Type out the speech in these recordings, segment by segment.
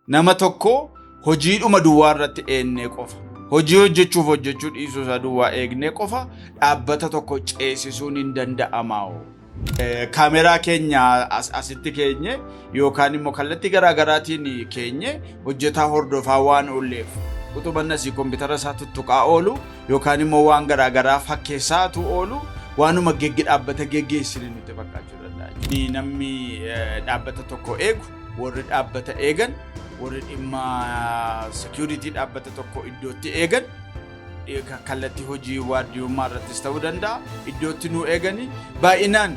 Nama tokko hojiidhuma duwwaa irratti eegnee qofa, hojii hojjechuuf hojjechuu dhiisuu isaa duwwaa eegnee qofa dhaabbata tokko ceesisuun hin danda'amaa'o. Kaameraa keenya asitti keenye yookaan immoo kallattii garaa garaatiin keenye hojjetaa hordofaa waan oolleef, utubanni asii kompiitara isaa tuttuqaa oolu yookaan immoo waan garaa garaa fakkeessaatu oolu, waanuma dhaabbata geggeessine nutti fakkaachuu danda'a. Namni dhaabbata tokko eegu, warri dhaabbata eegan, warri dhimma security dhaabbata tokko iddootti eegan, kallattii hojii waardiyummaa irrattis ta'uu danda'a, iddootti nu eeganii baay'inaan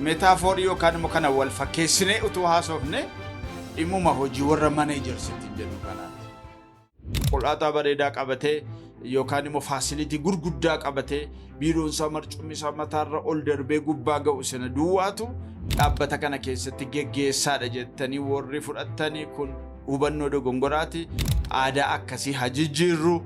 metaphor yookaan immoo kana wal fakkeessinee utuu haasofne dhimmuma hojii warra managersitti jennu kanaati. Qol'aataa bareedaa qabatee yookaan immoo facility gurguddaa qabatee, biiroon isaa, marcumni isaa mataarra ol darbee gubbaa ga'u sana duwwaatu dhaabbata kana keessatti geggeessaadha jettanii warri fudhattanii, kun hubannoo dogongoraati. Aadaa akkasii haa jijjiirru.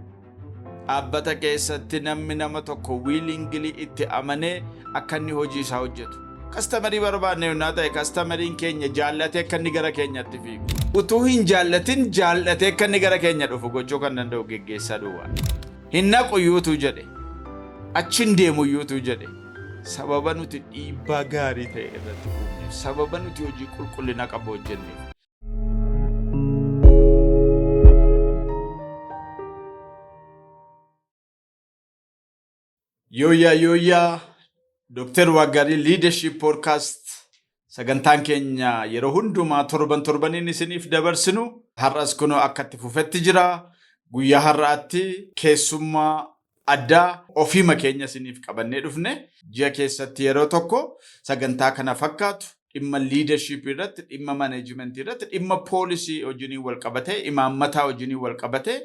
Dhaabbata keessatti namni nama tokko willingly itti amanee akka inni hojii isaa hojjetu. Customer barbaanne yonnaa ta'e, customeriin keenya jaallatee akka inni gara keenyatti fiigu. Utuu hin jaallatin jaallatee akka inni gara keenya dhufu gochuu kan danda'u geggeessaa duwwaa. Hin naqu iyyuutu jedhe. Achi hin deemu iyyuutu jedhe. Sababa nuti dhiibbaa gaarii ta'e irratti uumneef, sababa nuti hojii qulqullina qabu hojjenneef. Yooyyaa, yooyyaa! Dooktar Waaqgaarii Leadership Podcast, sagantaan keenya yeroo hundumaa torban torbaniin isiniif dabarsinu har'as kunoo akka itti fufetti jira. Guyyaa har'aatti keessummaa addaa ofiima keenya isiniif qabannee dhufne. Ji'a keessatti yeroo tokko sagantaa kana fakkaatu dhimma leadership irratti, dhimma management irratti, dhimma policy wajjiniin wal qabatee, imaammataa wajjiniin wal qabatee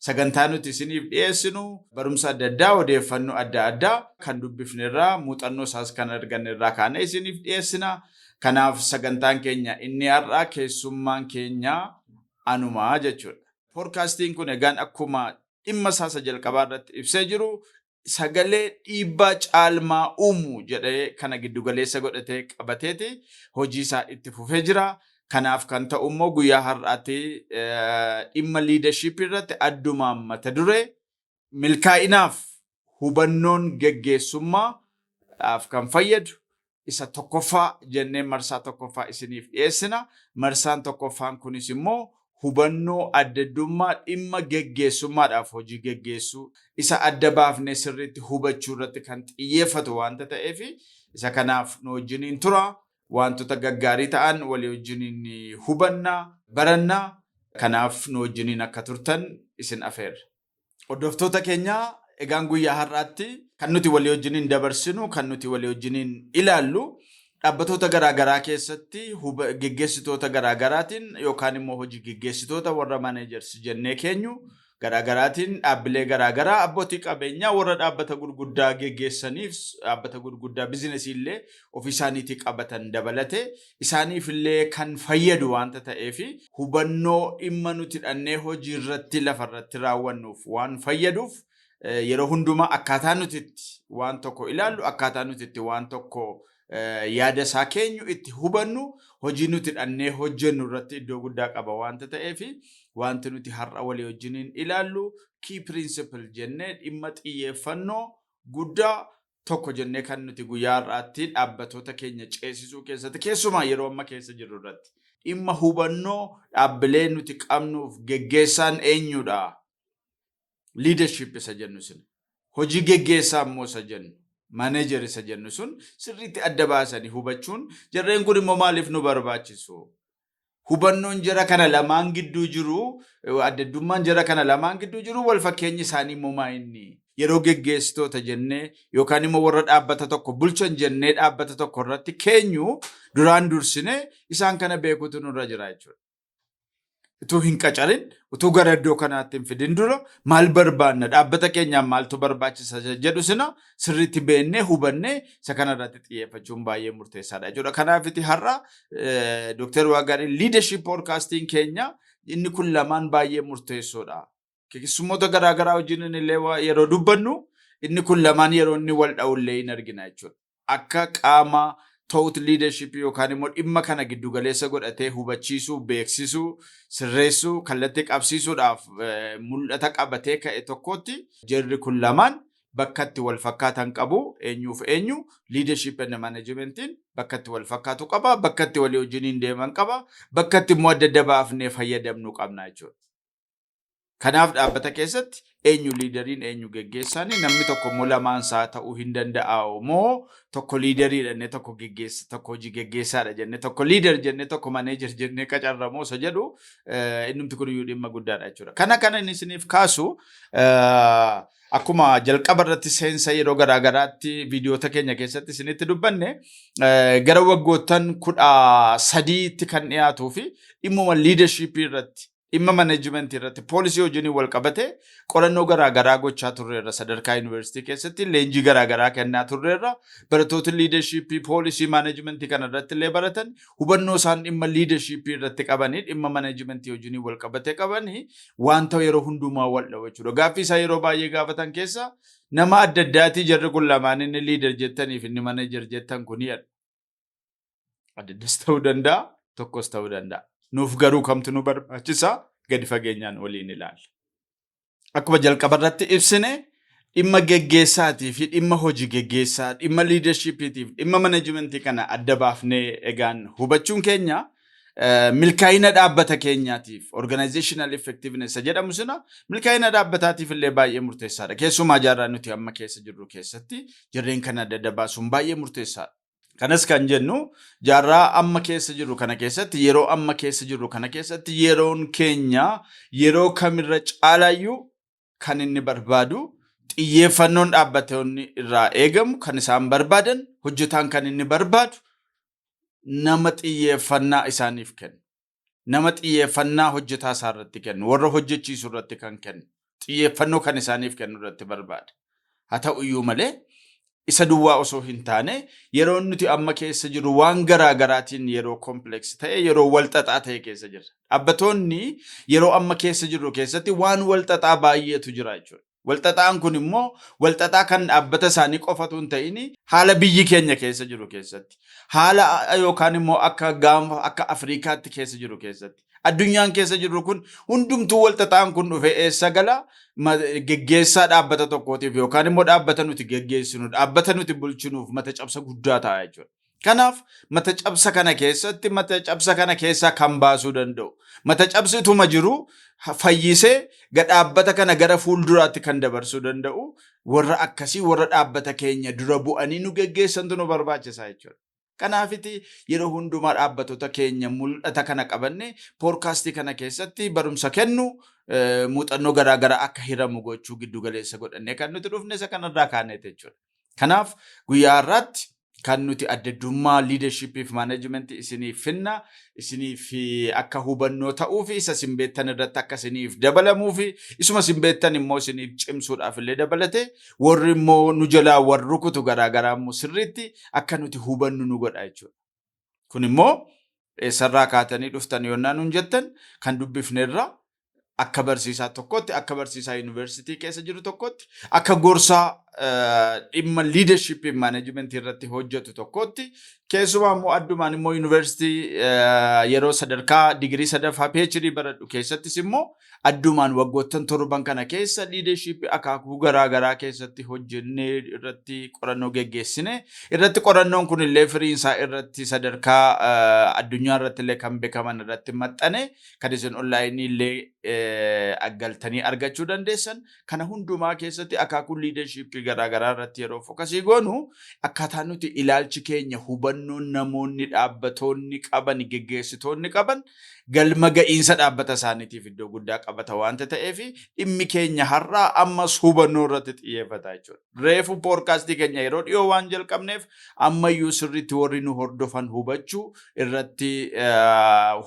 sagantaa nuti isiniif dhiyeessinu, barumsa adda addaa, odeeffannoo adda addaa kan dubbifne irraa, muuxannoo isaas kan arganne irraa kaanee isiniif dhiyeessina. Kanaaf sagantaan keenya inni har'aa keessummaan keenya anumaa jechuudha. Podcastiin kun egaan akkuma dhimma isaa isa jalqabaa irratti ibsee jiru, sagalee dhiibbaa caalmaa uumu jedhee kana giddugaleessa godhatee qabateeti hojii isaa itti fufee jira. Kanaaf kan ta'u immoo guyyaa har'aatti dhimma leadership irratti addumaan mata duree milkaa'inaaf hubannoon geggeessummaadhaaf kan fayyadu isa tokkoffaa jennee marsaa tokkoffaa isiniif dhiyeessina. Marsaan tokkoffaan kunis immoo hubannoo addaddummaa dhimma geggeessummaadhaaf hojii geggeessuu isa adda baafnee sirriitti hubachuu irratti kan xiyyeeffatu waanta ta'eef, isa kanaaf nu wajjiniin tura. Wantoota gaggaarii ta'an walii wajjiniin hubanna, baranna. Kanaaf nu wajjiniin akka turtan isin afeerra. Hordoftoota keenya, egaan guyyaa har'aatti kan nuti walii wajjiniin dabarsinu, kan nuti walii wajjiniin ilaallu, dhaabbatoota garaagaraa keessatti geggeessitoota garaagaraatiin yookaan immoo hojii geggeessitoota warra managers jennee keenyu garaagaraatiin, dhaabbilee garaagaraa, abbootii qabeenyaa warra dhaabbata gurguddaa geggeessaniif, dhaabbata gurguddaa business illee ofii isaaniitii qabatan dabalatee isaaniif illee kan fayyadu waanta ta'eef, hubannoo dhimma nuti dhannee hojii irratti lafa irratti raawwannuuf waan fayyaduuf, yeroo hundumaa akkaataa nuti itti waan tokko ilaallu, akkaataa nuti itti waan tokko yaada isaa keenyu itti hubannu, hojii nuti dhannee hojjennu irratti iddoo guddaa qaba waanta ta'eef, wanti nuti har'a walii wajjiniin ilaallu key principle jennee dhimma xiyyeeffannoo guddaa tokko jennee kan nuti guyyaa har'aatti dhaabbatoota keenya ceesisuu keessatti, keessumaa yeroo amma keessa jirru irratti, dhimma hubannoo dhaabbilee nuti qabnuuf geggeessaan eenyudha? Leadership isa jennu sun, hojii geggeessaa immoo isa jennu, manager isa jennu sun sirriitti adda baasanii hubachuun, jarreen kun immoo maaliif nu barbaachisu? Hubannoon jara kana lamaan gidduu jiru, addaddummaan jara kana lamaan gidduu jiru, wal fakkeenyi isaanii immoo maa inni? Yeroo geggeessitoota jennee yookaan immoo warra dhaabbata tokko bulchan jennee dhaabbata tokko irratti keenyu, duraan dursine isaan kana beekuutu nurra jira jechuudha. Utuu hin qacarin, utuu gara iddoo kanaatti hin fidin dura, maal barbaanna, dhaabbata keenyaan maaltu barbaachisa jedhu sina sirriitti beennee hubannee isa kana irratti xiyyeeffachuun baay'ee murteessaadha jechuudha. Kanaafiti har'a Dr. Waaqgaarii Leadership Podcastiin keenya inni kun lamaan baay'ee murteessoodha. Keessummoota garaagaraa wajjin illee yeroo dubbannu inni kun lamaan yeroo inni wal dha'ullee hin argina jechuudha. Akka qaama Thought leadership yookaan immoo dhimma kana giddugaleessa godhatee hubachiisuu, beeksisuu, sirreessuu, kallattii qabsiisuudhaaf mul'ata qabatee ka'e tokkotti, jarri kun lamaan bakka itti wal fakkaatan qabu. Eenyuuf eenyu? Leadership and managementiin bakka itti wal fakkaatu qaba, bakka itti walii wajjiniin deeman qaba, bakka itti immoo adda adda baafnee fayyadamnu qabna jechuudha. Kanaaf dhaabbata keessatti eenyu leaderiin, eenyu geggeessaan? Namni tokko immoo lamaan isaa ta'uu hin danda'a moo, tokko leaderiidha jennee tokko geggeessa, tokko hojii geggeessaadha jennee, tokko leader jennee, tokko manager jennee qacarramoo isa jedhu, innumti kun iyyuu dhimma guddaadha jechuudha. Kana inni isiniif kaasu, akkuma jalqaba irratti seensa yeroo garaa garaatti viidiyoota keenya keessatti isinitti dubbanne, gara waggoottan 13tti kan dhiyaatuu fi dhimmuma leadershipii irratti, dhimma managementii irratti, policy wajjin wal qabate qorannoo garaa garaa gochaa turreerra. Sadarkaa yuunivarsiitii keessatti leenjii garaa garaa kennaa turreerra. Barattoota leadershipii, policy, managementii kana irratti illee baratan, hubannoo isaan dhimma leadershipii irratti qabanii, dhimma managementii wajjin wal qabate qabanii wanta yeroo hundumaa wal dhawu jechuudha. Gaaffii isaa yeroo baay'ee gaafatan keessa nama adda addaatii, jarri kun lamaan, inni leader jettaniif inni manager jettan kuni adda addas ta'uu danda'a, tokkos ta'uu danda'a. Nuuf garuu kamtu nu barbaachisa? Gadi fageenyaan waliin ilaalla. Akkuma jalqaba irratti ibsine, dhimma geggeessaatii fi dhimma hojii geggeessaa, dhimma leadershipiitiif dhimma managementii kana adda baafnee egaan hubachuun keenya milkaa'ina dhaabbata keenyaatiif, organizational effectiveness jedhamu sana, milkaa'ina dhaabbataatiif illee baay'ee murteessaadha. Keessumaa jaarraa nuti amma keessa jirru keessatti jarreen kana adda adda baasuun baay'ee murteessaadha. Kanas kan jennu, jaarraa amma keessa jirru kana keessatti, yeroo amma keessa jirru kana keessatti, yeroon keenya yeroo kamirra caalaayyuu kan inni barbaadu, xiyyeeffannoon dhaabbattoonni irraa eegamu, kan isaan barbaadan, hojjetaan kan inni barbaadu, nama xiyyeeffannaa isaaniif kennu. Nama xiyyeeffannaa hojjetaa isaa irratti kennu, warra hojjechiisu irratti kan kennu, xiyyeeffannoo kan isaaniif kennu irratti barbaada. Haa ta'u iyyuu malee, isa duwwaa osoo hin taane, yeroo nuti amma keessa jiru waan garaa garaatiin yeroo complex ta'e, yeroo walxaxaa ta'e keessa jirra. Dhaabbatoonni yeroo amma keessa jirru keessatti waan walxaxaa baay'eetu jira jechuudha. Walxaxaan kun immoo walxaxaa kan dhaabbata isaanii qofatu hin ta'in, haala biyyi keenya keessa jiru keessatti, haala yookaan immoo akka gaanfa akka Afriikaatti keessa jiru keessatti, addunyaan keessa jirru kun hundumtuu walxaxaan kun dhufee eessa gala? Geggeessaa dhaabbata tokkootiif yookaan immoo dhaabbata nuti geggeessinu, dhaabbata nuti bulchinuuf mata cabsa guddaa ta'a jechuudha. Kanaaf mata cabsa kana keessatti, mata cabsa kana keessaa kan baasuu danda'u, mata cabsituma jiru fayyisee dhaabbata kana gara fuulduraatti kan dabarsuu danda'u, warra akkasii, warra dhaabbata keenya dura bu'anii nu geggeessantu nu barbaachisa jechuudha. Kanaafiti yeroo hundumaa dhaabbattoota keenya mul'ata kana qabanne podcastii kana keessatti barumsa kennu, muuxannoo garaagaraa akka hiramu gochuu giddugaleessa godhannee kan nuti dhufne isa kanarraa kaaneeti jechuudha. Kanaaf guyyaa har'aatti kan nuti addaddummaa leadershipii fi managementii isiniif finna, isiniif akka hubannoo ta'uu fi isa isin beektan irratti akka isiniif dabalamuu fi isuma isin beektan immoo isiniif cimsuudhaaf illee dabalate, warri immoo nu jalaa warri rukutu garaagaraa immoo sirriitti akka nuti hubannu nu godha jechuudha. Kun immoo eessarraa kaatanii dhuftan yoonnaa nuun jettan, kan dubbifnerra, akka barsiisaa tokkotti, akka barsiisaa yuunivarsiitii keessa jiru tokkotti, akka gorsaa dhimma leadership management irratti hojjetu tokkotti, keessumaa immoo addumaan immoo yuunivarsiitii yeroo sadarkaa digirii sadaffaa PhD baradhu keessattis immoo addumaan waggoottan 7n kana keessa leadership akaakuu garaa garaa keessatti hojjennee, irratti qorannoo geggeessine, irratti qorannoon kun illee firiinsaa irratti sadarkaa addunyaa irratti illee kan beekaman irratti maxxane, kan isin onlineii illee galtanii argachuu dandeessan, kana hundumaa keessatti akaakuu leadershipii garaa garaa irratti yeroo focusii goonu, akkaataa nuti ilaalchi keenya, hubannoon namoonni dhaabbatoonni qaban, geggeessitoonni qaban, galma ga'iinsa dhaabbata isaaniitiif iddoo guddaa qabata waanta ta'eef, dhimmi keenya har'aa ammas hubannoo irratti xiyyeeffata jechuudha. Reefu podcastii keenya yeroo dhiyoo waan jalqabneef, ammayyuu sirriitti warri nu hordofan hubachuu irratti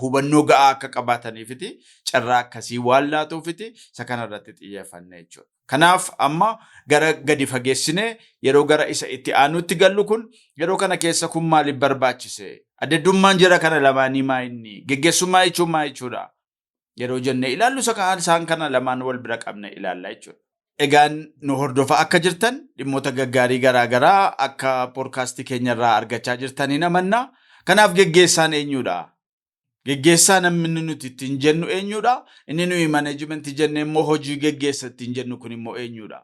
hubannoo ga'aa akka qabaataniifiti carraa akkasii waan laatuufiti isa kana irratti xiyyeeffanne jechuudha. Kanaaf amma gara gadi fageessinee yeroo gara isa itti aanutti gallu kun, yeroo kana keessa kun maaliif barbaachise? Addaddummaan jira kana lamaanii maa inni? Geggeessummaa jechuun maa jechuudha? Yeroo jennee ilaallu, isa isaan kana lamaan wal bira qabne ilaalla jechuudha. Egaan nu hordofaa akka jirtan, dhimmoota gaggaarii garaa garaa akka podcastii keenyarraa argachaa jirtan hin amanna. Kanaaf geggeessaan eenyudha? Geggeessaa namni nuti ittiin jennu eenyudha? Inni nuyi managementii jenne immoo hojii geggeessa ittiin jennu kun immoo eenyudha?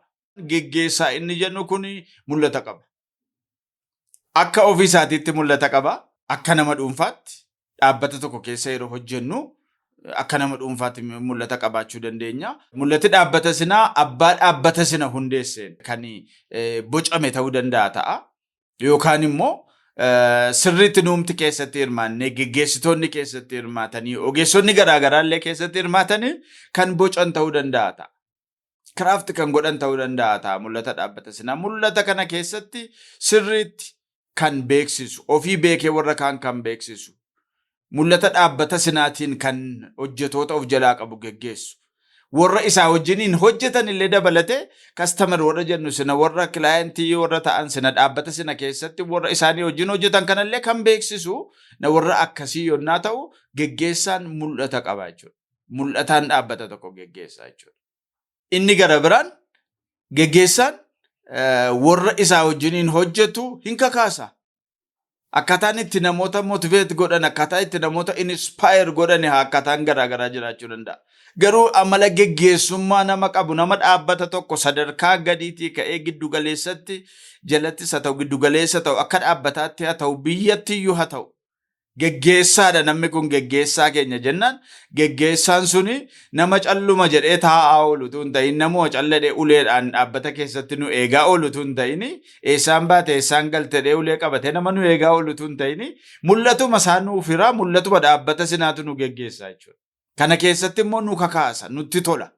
Geggeessaa inni jennu kun mul'ata qaba. Akka ofii isaatiitti mul'ata qaba. Akka nama dhuunfaatti dhaabbata tokko keessa yeroo hojjennu akka nama dhuunfaatti mul'ata qabaachuu dandeenya. Mul'ati dhaabbata sinaa abbaa dhaabbata sina hundeesseen kan bocame ta'uu danda'a ta'a. Yookaan immoo sirriitti nuumti keessatti hirmaannee, geggeessitoonni keessatti hirmaatanii, ogeessonni garaagaraa illee keessatti hirmaatanii kan bocan ta'uu danda'a ta'a. Craft kan godhan ta'uu danda'a ta'a mul'ata dhaabbata sinaa. Mul'ata kana keessatti sirriitti kan beeksisu, ofii beekee warra kaan kan beeksisu, mul'ata dhaabbata sinaatiin kan hojjetoota of jalaa qabu geggeessu. Warra isaa wajjiniin hojjetan illee dabalatee, customer warra jennu sina, warra clientii warra ta'an sina, dhaabbata sina keessatti warra isaanii wajjin hojjetan kanallee kan beeksisu na warra akkasii yonnaa ta'u geggeessaan mul'ata qaba jechuudha. Mul'ataan dhaabbata tokko geggeessaa jechuudha. Inni gara biraan geggeessaan warra isaa wajjiniin hojjetu hin kakaasa. Akkaataan itti namoota motivate godhan, akkaataa itti namoota inspire godhan akkaataan garaa garaa jiraachuu danda'a. Garuu amala geggeessummaa nama qabu, nama dhaabbata tokko sadarkaa gadiitii ka'ee giddu galeessatti jalattis haa ta'u, giddu galeessa ta'u, akka dhaabbataatti haa ta'u, biyyatti iyyuu haa ta'u, geggeessaadha, namni kun geggeessaa keenya jennaan, geggeessaan suni nama calluma jedhee taa'aa oolu utuu hin ta'in, nama calladhee uleedhaan dhaabbata keessatti nu eegaa oolu utuu hin ta'in, eessaan baate eessaan galtedhee ulee qabatee nama nu eegaa oolu utuu hin ta'in, mul'atuma isaa nuuf hiraa, mul'atuma dhaabbata sinaatu nu geggeessaa jechuudha. Kana keessatti immoo nu kakaasa, nutti tola,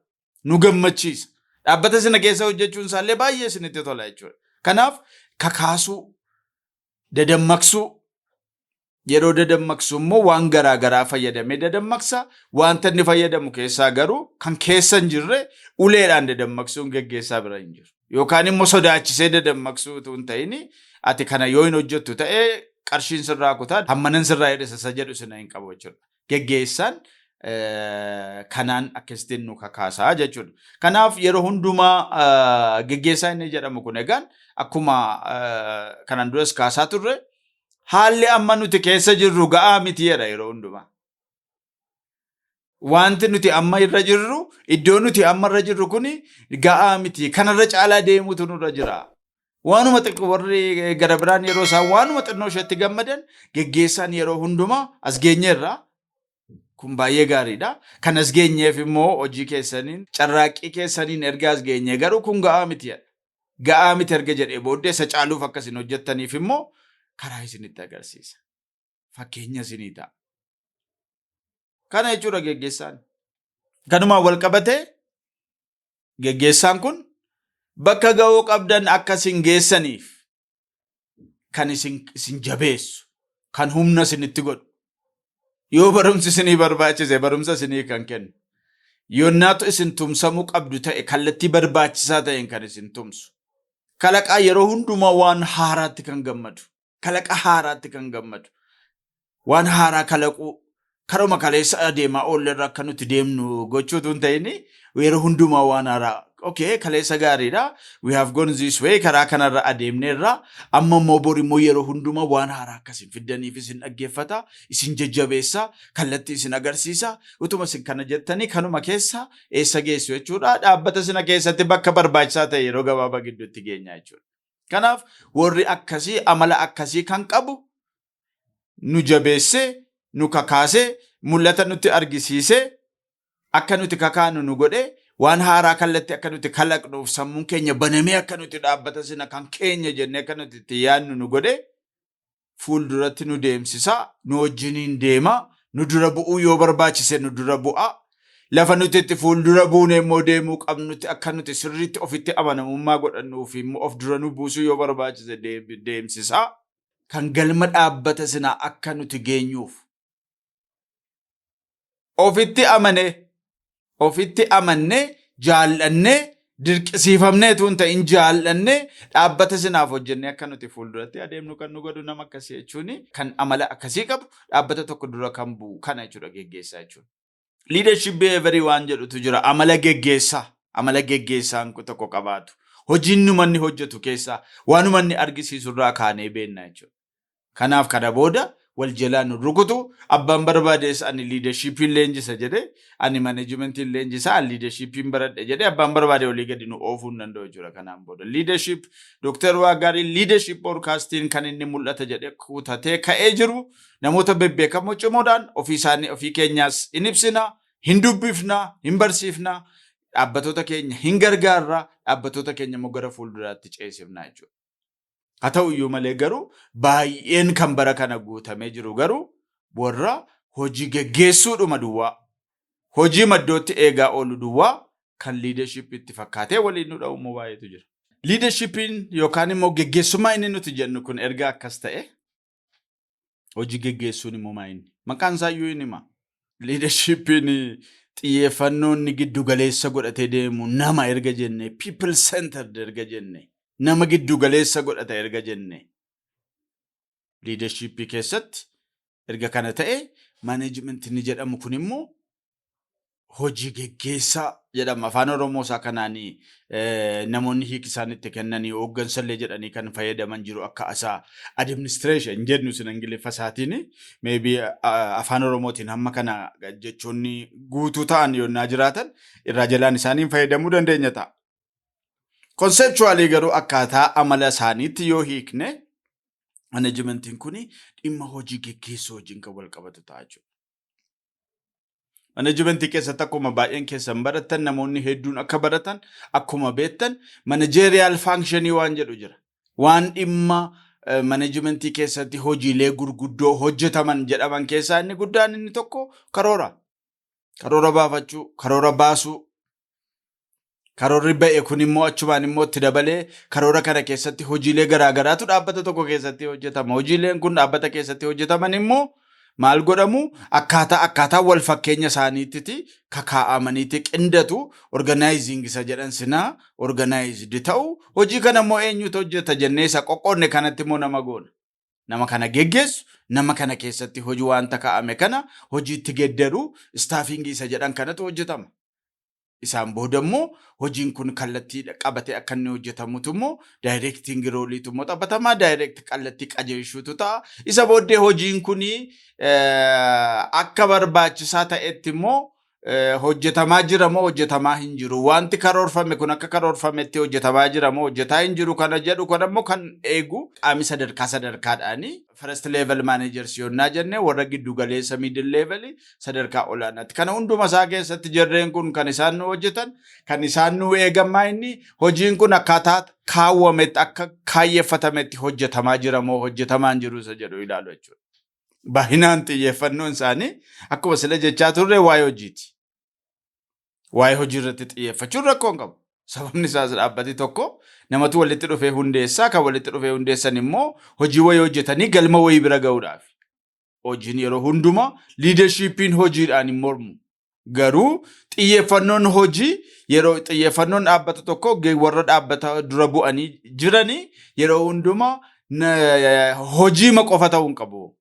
nu gammachiisa. Dhaabbata sina keessa hojjechuun isaallee baay'ee isinitti tola jechuudha. Kanaaf kakaasuu, dadammaqsuu, yeroo dadammaqsu immoo waan garaa garaa fayyadamee dadammaqsa. Wanta inni fayyadamu keessaa garuu kan keessa hin jirre uleedhaan dadammaqsuun geggeessaa bira hin jiru. Yookaan immoo sodaachisee dadammaqsuu utuu hin ta'in, ati kana yoo hin hojjettu ta'e qarshiin sirraa kutaa, hammanan sirraa hir'isa isa jedhu sina hin qabu jechuudha. Geggeessaan kanaan akkasittiin nu kakaasaa jechuudha. Kanaaf yeroo hundumaa geggeessaa inni jedhamu kun egaan akkuma kanaan duras kaasaa turre, haalli amma nuti keessa jirru ga'aa miti jedha yeroo hundumaa. Wanti nuti amma irra jirru, iddoo nuti amma irra jirru kuni ga'aa miti. Kanarra caalaa deemuutu nurra jira. Waanuma xiqqoo warri gara biraan yeroo isaan waanuma xinnoo isheetti gammadan, geggeessaan yeroo hundumaa as geenyeerra. Kun baay'ee gaariidha. Kan as geenyeef immoo hojii keessaniin, carraaqqii keessaniin erga as geenye, garuu kun ga'aa miti jedha. Ga'aa miti erga jedhee booddee isa caaluuf akka isin hojjettaniif immoo karaa isinitti agarsiisa. Fakkeenya isinii ta'a. Kana jechuudha geggeessaan. Kanumaan wal qabatee geggeessaan kun bakka ga'uu qabdan akka isin geessaniif kan isin jabeessu, kan humna isinitti godhu. Yoo barumsi isinii barbaachise barumsa isinii kan kennu. Yonnaatu isin tumsamuu qabdu ta'e kallattii barbaachisaa ta'een kan isin tumsu. Kalaqaa, yeroo hundumaa waan haaraatti kan gammadu. Kalaqa haaraatti kan gammadu. Waan haaraa kalaquu, karuma kaleessa adeemaa oollerra akka nuti deemnu gochuutu hin ta'in, yeroo hundumaa waan haaraa. Okay, kaleessa gaariidha. We have gone this way, karaa kanarra adeemneerra. Amma immoo bor immoo yeroo hundumaa waan haaraa akka isin fiddaniif isin dhaggeeffata, isin jajjabeessa, kallattii isin agarsiisa. Utuma isin kana jettanii kanuma keessa eessa geessu jechuudha? Dhaabbata sina keessatti bakka barbaachisaa ta'e yeroo gabaabaa gidduutti geenya jechuudha. Kanaaf warri akkasii, amala akkasii kan qabu, nu jabeessee, nu kakaasee, mul'ata nutti argisiisee, akka nuti kakaanu nu godhee, waan haaraa kallattii akka nuti kalaqnuuf sammuun keenya banamee akka nuti dhaabbata sina kan keenya jennee akka nuti itti yaadnu nu godhee fuulduratti nu deemsisa, nu wajjiniin deema, nu dura bu'uu yoo barbaachise nu dura bu'a. Lafa nuti itti fuuldura buune immoo deemuu qabnutti akka nuti sirriitti ofitti amanamummaa godhannuu fi immoo of dura nu buusuu yoo barbaachise deemsisa. Kan galma dhaabbata sinaa akka nuti geenyuuf. Ofitti amane, ofitti amannee, jaallannee, dirqisiifamnee utuu hin ta'in jaallannee dhaabbata sinaaf hojjennee akka nuti fuulduratti adeemnu kan nu godhu nama akkasii jechuun, kan amala akkasii qabu, dhaabbata tokko dura kan bu'u kana jechuudha geggeessaa jechuudha. Leadership behavior waan jedhutu jira, amala geggeessaa. Amala geggeessaan tokko qabaatu. Hojiin numanni hojjetu keessaa waanuma inni argisiisu irraa kaanee beenna jechuudha. Kanaaf kana booda wal jalaa nu rukutu. Abbaan barbaades ani leadershipiin leenjisa jedhe, ani managementiin leenjisa, ani leadershipiin baradhe jedhe, abbaan barbaade olii gadi nu oofuu hin danda'u jechuudha kanaan booda. Leadership Dr. Waagaarii leadership podcastiin kan inni mul'ata jedhe kutatee ka'ee jiru namoota bebbeekamoo cimoodhaan ofii isaanii ofii keenyaas hin ibsina, hin dubbifna, hin barsiifna, dhaabbatoota keenya hin gargaarra, dhaabbatoota keenya immoo gara fuulduraatti ceesifna jechuudha. Haa ta'u iyyuu malee garuu baay'een kan bara kana guutamee jiru garuu warra hojii geggeessuudhuma duwwaa, hojii maddootti eegaa oolu duwwaa kan leadership itti fakkaatee waliin nu dha'u immoo baay'eetu jira. Leadershipiin yookaan immoo geggeessummaa inni nuti jennu kun erga akkas ta'e, hojii geggeessuun immoo maa inni? Maqaan isaa iyyuu hin hima. Leadershipiin xiyyeeffannoo inni giddu galeessa godhatee deemu nama erga jenne, people centered erga jenne, nama giddu galeessa godhata erga jenne, leadershipii keessatti erga kana ta'e, management inni jedhamu kun immoo hojii geggeessaa jedhama. Afaan Oromoo isaa kanaan namoonni hiiki isaan itti kennanii hooggansallee jedhanii kan fayyadaman jiru, akka asaa administration jennu sin Ingiliffa isaatiin. Maybe afaan Oromootiin hamma kana jechoonni guutuu ta'an yoonnaa jiraatan irraa jalaan isaaniin fayyadamuu dandeenya ta'a. Conceptually garuu akkaataa amala isaaniitti yoo hiikne, managementiin kun dhimma hojii geggeessuu wajjin kan wal qabatu ta'a jechuudha. Managementii keessatti akkuma baay'een keessan baratan, namoonni hedduun akka baratan akkuma beektan, managerial functionii waan jedhu jira. Waan dhimma managementii keessatti hojiilee gurguddoo hojjetaman jedhaman keessaa inni guddaan inni tokko karoora. Karoora baafachuu, karoora baasuu. Karoorri ba'e kun immoo achumaan immoo itti dabalee karoora kana keessatti hojiilee garaagaraatu dhaabbata tokko keessatti hojjetama. Hojiileen kun dhaabbata keessatti hojjetaman immoo maal godhamu? Akkaataa wal fakkeenya isaaniitti kakaa'amaniiti qindatu, organizing isa jedhan sinaa organized ta'u. Hojii kana immoo eenyutu hojjeta jennee isa qoqqoodne kanatti immoo nama goona. Nama kana geggeessu, nama kana keessatti hojii wanta kaa'ame kana hojiitti geddaru, staffingii isa jedhan kanatu hojjetama. Isaan booda immoo hojiin kun kallattii qabatee akka inni hojjetamutu immoo directing roleiitu immoo taphatamaa, direct kallattii qajeelchuutu ta'a. Isa booddee hojiin kun akka barbaachisaa ta'etti immoo hojjetamaa jira moo hojjetamaa hin jiru? Wanti karoorfame kun akka karoorfametti hojjetamaa jira moo hojjetaa hin jiru kana jedhu kana immoo kan eegu qaami sadarkaa sadarkaadhaani first level managers yonnaa jenne, warra giddu galeessa, middle level, sadarkaa olaanaatti. Kana hunduma isaa keessatti jarreen kun kan isaan nu hojjetan, kan isaan nu eegamaa, inni hojiin kun akkaataa kaawwametti, akka kaayyeffatametti hojjetamaa jira moo hojjetamaa hin jiru isa jedhu ilaalu jechuudha. Baay'inaan xiyyeeffannoon isaanii akkuma sila jechaa turre waa'ee hojiiti. Waa'ee hojii irratti xiyyeeffachuun rakkoo hin qabu. Sababni isaas dhaabbati tokko namatu walitti dhufee hundeessaa, kan walitti dhufee hundeessan immoo hojii wayii hojjetanii galma wayii bira ga'uudhaaf. Hojiin yeroo hundumaa leadershipiin hojiidhaan hin mormu. Garuu xiyyeeffannoon hojii yeroo xiyyeeffannoon dhaabbata tokko warra dhaabbata dura bu'anii jiranii yeroo hundumaa hojiima qofa ta'uu hin qabu.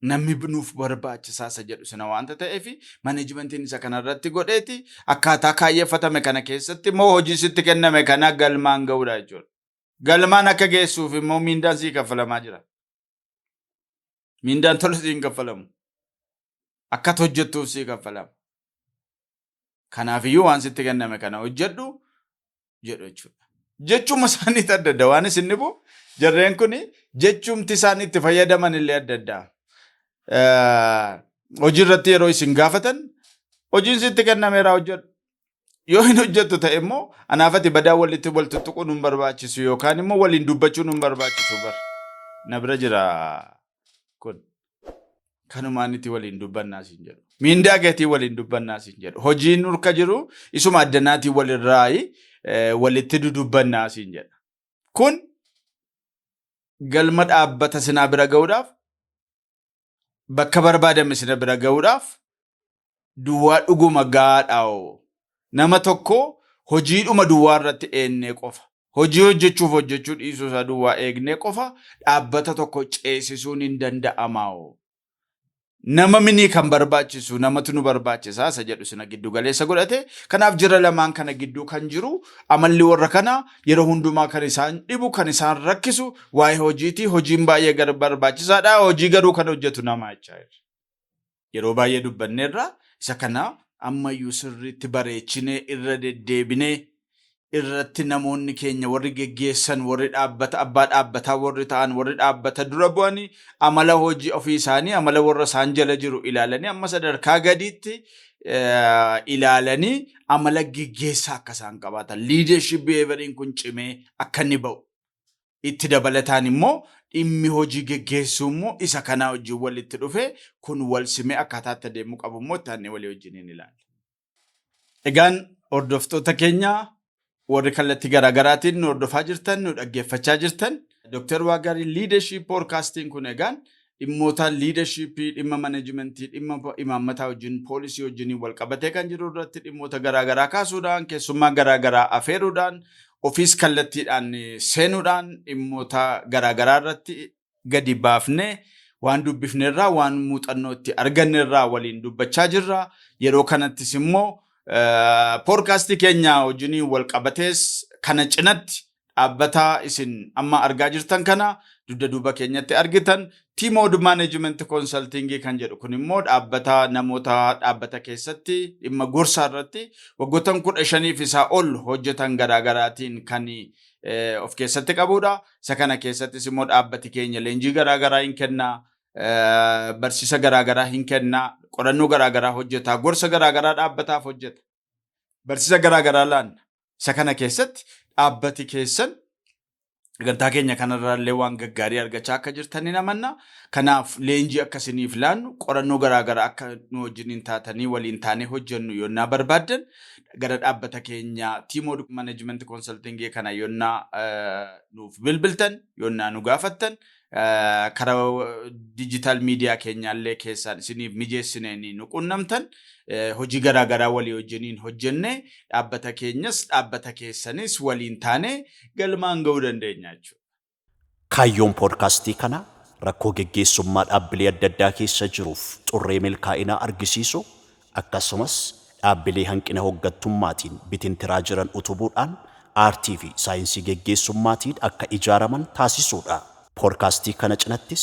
Namni nuuf barbaachisaa isa jedhu sana waanta ta'eef, managementiin isa kanarratti godheeti akkaataa kaayyeffatame kana keessatti immoo hojii sitti kenname kana galmaan ga'uudha jechuudha. Galmaan akka geessuuf immoo miindaan sii kaffalamaa jira. Miindaan tola sii hin kaffalamu. Akka hojjettuuf sii kaffalama. Kanaafiyyuu waan sitti kenname kana hojjedhu jedhu jechuudha. Jechuma isaaniitu adda adda. Waan isin dhibu jarreen kun jechumti isaan itti fayyadaman illee adda adda. Hojii irratti yeroo isin gaafatan, hojiin sitti kennameera, hojjedhu. Yoo hin hojjettu ta'e immoo anaafati badaa walitti wal tuttuquun hin barbaachisu yookaan immoo waliin dubbachuun hin barbaachisu bar. Na bira jira kun. Kanumaan itti waliin dubbannaa siin jedhu. Miindaa gatii waliin dubbannaa siin jedhu. Hojiin nurka jiru isuma addanaatiin walirraa walitti dudubbannaa siin jedha. Kun galma dhaabbata sinaa bira ga'uudhaaf, bakka barbaadame sina bira ga'uudhaaf duwwaa dhuguma gaadhaa'oo. Nama tokko hojiidhuma duwwaa irratti eennee qofa, hojii hojjechuuf hojjechuu dhiisuu isaa duwwaa eegnee qofa dhaabbata tokko ceesisuun hin danda'amaa'oo. Nama minii kan barbaachisu, namatu nu barbaachisa isa jedhu sina giddu galeessa godhate. Kanaaf jira lamaan kana gidduu kan jiru amalli warra kana yeroo hundumaa kan isaan dhibu, kan isaan rakkisu waa'ee hojiiti. Hojiin baay'ee barbaachisaadha. Hojii garuu kan hojjetu nama jechaa jirra. Yeroo baay'ee dubbanneerra, isa kana ammayyuu sirriitti bareechinee irra deddeebinee irratti namoonni keenya warri geggeessan, warri dhaabbata abbaa dhaabbataa warri ta'an, warri dhaabbata dura bu'anii amala hojii ofii isaanii, amala warra isaan jala jiru ilaalanii, amma sadarkaa gadiitti ilaalanii amala geggeessaa akka isaan qabaatan, leadership behavioriin kun cimee akka inni ba'u. Itti dabalataan immoo dhimmi hojii geggeessuu immoo isa kanaa wajjin walitti dhufe kun wal simee akkaataa itti adeemuu qabu immoo itti aannee walii wajjin hin ilaalla. Egaan hordoftoota keenya warri kallattii garaagaraatiin nu hordofaa jirtan, nu dhaggeeffachaa jirtan, Dr. Waagaarii Leadership Podcastiin kun egaan dhimmoota leadershipii, dhimma managementii, dhimma imaammataa wajjin, poolisii wajjin wal qabatee kan jiru irratti dhimmoota garaagaraa kaasuudhaan, keessummaa garaagaraa afeeruudhaan, ofiis kallattiidhaan seenuudhaan dhimmoota garaagaraa irratti gadi baafnee waan dubbifnerraa, waan muuxannoo itti argannerraa waliin dubbachaa jirra. Yeroo kanattis immoo poodkaastii keenya wajjiniin wal qabatees kana cinatti dhaabbata isin amma argaa jirtan kana dugda duuba keenyatti argitan, Teamod Management Consulting kan jedhu kun immoo dhaabbata namoota dhaabbata keessatti dhimma gorsaa irratti waggoottan 15f isaa ol hojjetan garaagaraatiin kan of keessatti qabudha. Isa kana keessattis immoo dhaabbati keenya leenjii garaagaraa hin kenna, barsiisa garaagaraa hin kenna, qorannoo garaagaraa hojjeta, gorsa garaagaraa dhaabbataaf hojjeta. Barsiisa garaagaraa laanna. Isa kana keessatti dhaabbati keessan sagantaa keenya kanarraallee waan gaggaarii argachaa akka jirtan ni amanna. Kanaaf leenjii akka isiniif laannu, qorannoo garaagaraa akka nu wajjiniin taatanii waliin taanee hojjennu yonnaa barbaaddan, gara dhaabbata keenya Teamod Management Consulting kana yonnaa nuuf bilbiltan, yonnaa nu gaafattan, karaa digital media keenyaallee keessaan isiniif mijeessineen nu qunnamtan, hojii garaagaraa walii wajjiniin hojjenne dhaabbata keenyas dhaabbata keessanis waliin taane galmaan ga'uu dandeenya jechuudha. Kaayyoon poodkaastii kanaa rakkoo geggeessummaa dhaabbilee adda addaa keessa jiruuf xurree milkaa'inaa argisiisu, akkasumas dhaabbilee hanqina hooggantummaatiin bitintiraa jiran utubuudhaan aartii fi saayinsii geggeessummaatiin akka ijaaraman taasisuudha. Poodkaastii kana cinattis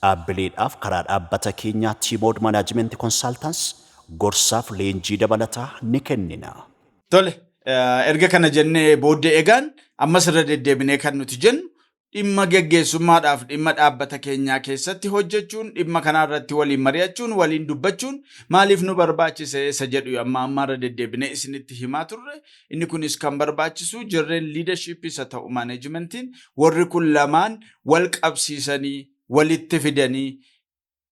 dhaabbileedhaaf karaa dhaabbata keenyaa Teamod Management Consultants gorsaaf leenjii dabalataa ni kennina. Tole, erga kana jennee booddee egaan ammas irra deddeebinee kan nuti jennu, dhimma geggeessummaadhaaf dhimma dhaabbata keenyaa keessatti hojjechuun, dhimma kanaa irratti waliin mari'achuun, waliin dubbachuun maaliif nu barbaachise isa jedhu amma ammaa irra deddeebinee isinitti himaa turre. Inni kunis kan barbaachisu jarreen leadership isa ta'u managementiin warri kun lamaan wal qabsiisanii, walitti fidanii,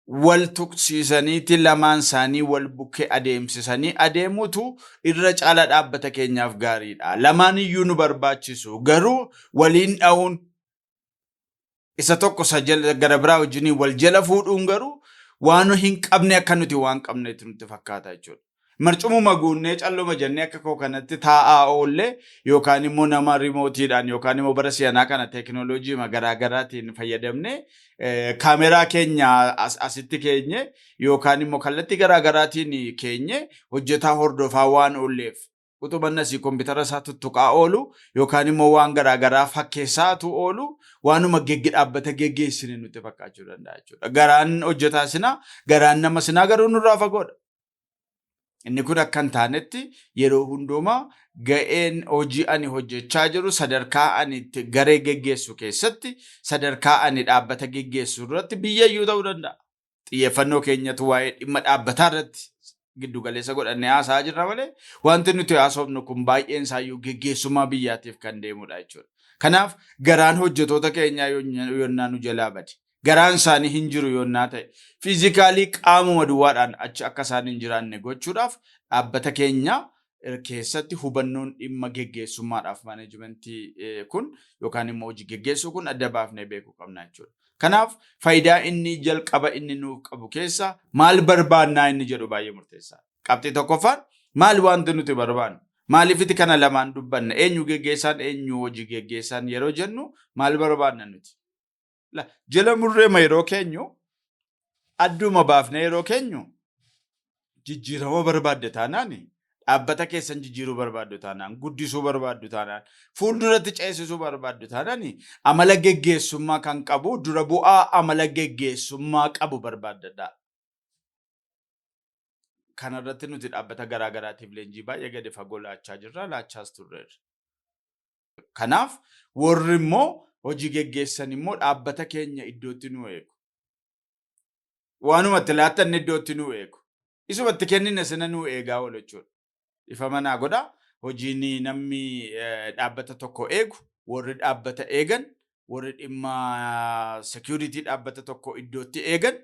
wal tuqsiisaniiti lamaan isaanii wal bukkee adeemsisanii adeemutu irra caala dhaabbata keenyaaf gaariidha. Lamaan iyyuu nu barbaachisu, garuu waliin dha'uun isa tokko isa gara biraa wajjiniin wal jala fuudhuun garuu waan hin qabne akka nuti waan qabneetti nutti fakkaata jechuudha. Marcumuma guunnee calluma jennee akka koo kanatti taa'aa oollee, yookaan immoo nama rimootiidhaan yookaan immoo bara si'anaa kana teekinooloojii garaagaraatiin fayyadamnee kaameraa keenya asitti keenye yookaan immoo kallattii garaagaraatiin keenye hojjetaa hordofaa waan oolleef, utubanni asii kompiitara isaa tuttuqaa oolu yookaan immoo waan garaagaraa fakkeessaatu oolu waanuma dhaabbata geggeessine nutti fakkaachuu danda'a jechuudha. Garaan hojjetaa sinaa, garaan nama sinaa garuu nurraa fagoodha. Inni kun akka hin taanetti yeroo hundumaa ga'een hojii ani hojjechaa jiru sadarkaa ani itti garee geggeessu keessatti, sadarkaa ani dhaabbata geggeessu irratti, biyyayyuu ta'uu danda'a. Xiyyeeffannoo keenyatu waa'ee dhimma dhaabbataa irratti giddu galeessa godhannee haasa'aa jirra malee wanti nuti haasofnu kun baay'een isaayyuu geggeessummaa biyyaatiif kan deemudha jechuudha. Kanaaf garaan hojjetoota keenyaa yonnaa nu jalaa bade, garaan isaanii hin jiru yonnaa ta'e, physically qaamuma duwwaadhaan achi akka isaan hin jiraanne gochuudhaaf dhaabbata keenya keessatti hubannoon dhimma geggeessummaadhaaf managementii kun yookaan immoo hojii geggeessuu kun adda baafnee beekuu qabna jechuudha. Kanaaf faayidaa inni jalqaba inni nuuf qabu keessa maal barbaannaa inni jedhu baay'ee murteessaadha. Qabxii tokkoffaan maal wanti nuti barbaannu? Maaliifiti kana lamaan dubbanna? Eenyu geggeessaan, eenyu hojii geggeessaan yeroo jennu maal barbaanna nuti? Jala murreema yeroo keenyu Adduma baafnee yeroo keenyu, jijjiirama barbaadde taanaan, dhaabbata keessan jijjiiruu barbaaddu taanaan, guddisuu barbaaddu taanaan, fuulduratti ceesisuu barbaaddu taanaan, amala geggeessummaa kan qabu, dura bu'aa amala geggeessummaa qabu barbaaddadha. Kanarratti nuti dhaabbata garaa garaatiif leenjii baay'ee gadi fagoo laachaa jirra, laachaas turreerra. Kanaaf warri immoo hojii geggeessan immoo dhaabbata keenya iddootti nu eegu. Waanuma itti laattanne iddootti nu eegu. Isuma itti kennine sana nu eegaa oolu jechuudha. Ifama naa godha. Hojiin namni dhaabbata tokko eegu, warri dhaabbata eegan, warri dhimma security dhaabbata tokko iddootti eegan,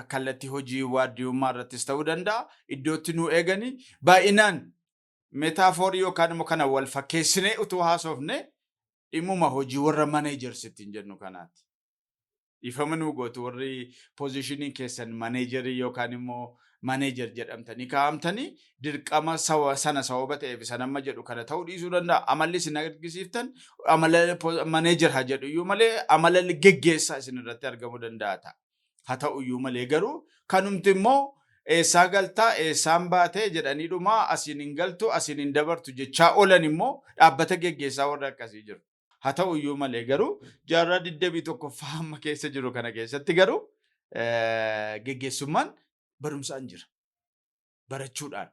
kallattii hojii waardiyummaa irrattis ta'uu danda'a. Iddootti nu eeganii baay'inaan metaphor yookaan immoo kana wal fakkeessinee utuu haasofne, dhimmuma hojii warra managers ittiin jennu kanaati. Ifama nuu gootu, warri positioniin keessan managerii yookaan immoo manager jedhamtanii kaa'amtanii, dirqama sana sababa ta'eef isa nama jedhu kana ta'uu dhiisuu danda'a. Amalli isin argisiiftan amala manager haa jedhu iyyuu malee amala geggeessaa isin irratti argamuu danda'a ta'a. Haa ta'u iyyuu malee garuu kanumti immoo eessaa galtaa, eessaan baatee jedhanii dhumaa asiin hin galtu, asiin hin dabartu jechaa oolan immoo dhaabbata geggeessaa warra akkasii jiru. Haa ta'u iyyuu malee garuu jaarraa 21ffaa amma keessa jiru kana keessatti garuu geggeessummaan barumsaan jira. Barachuudhaan.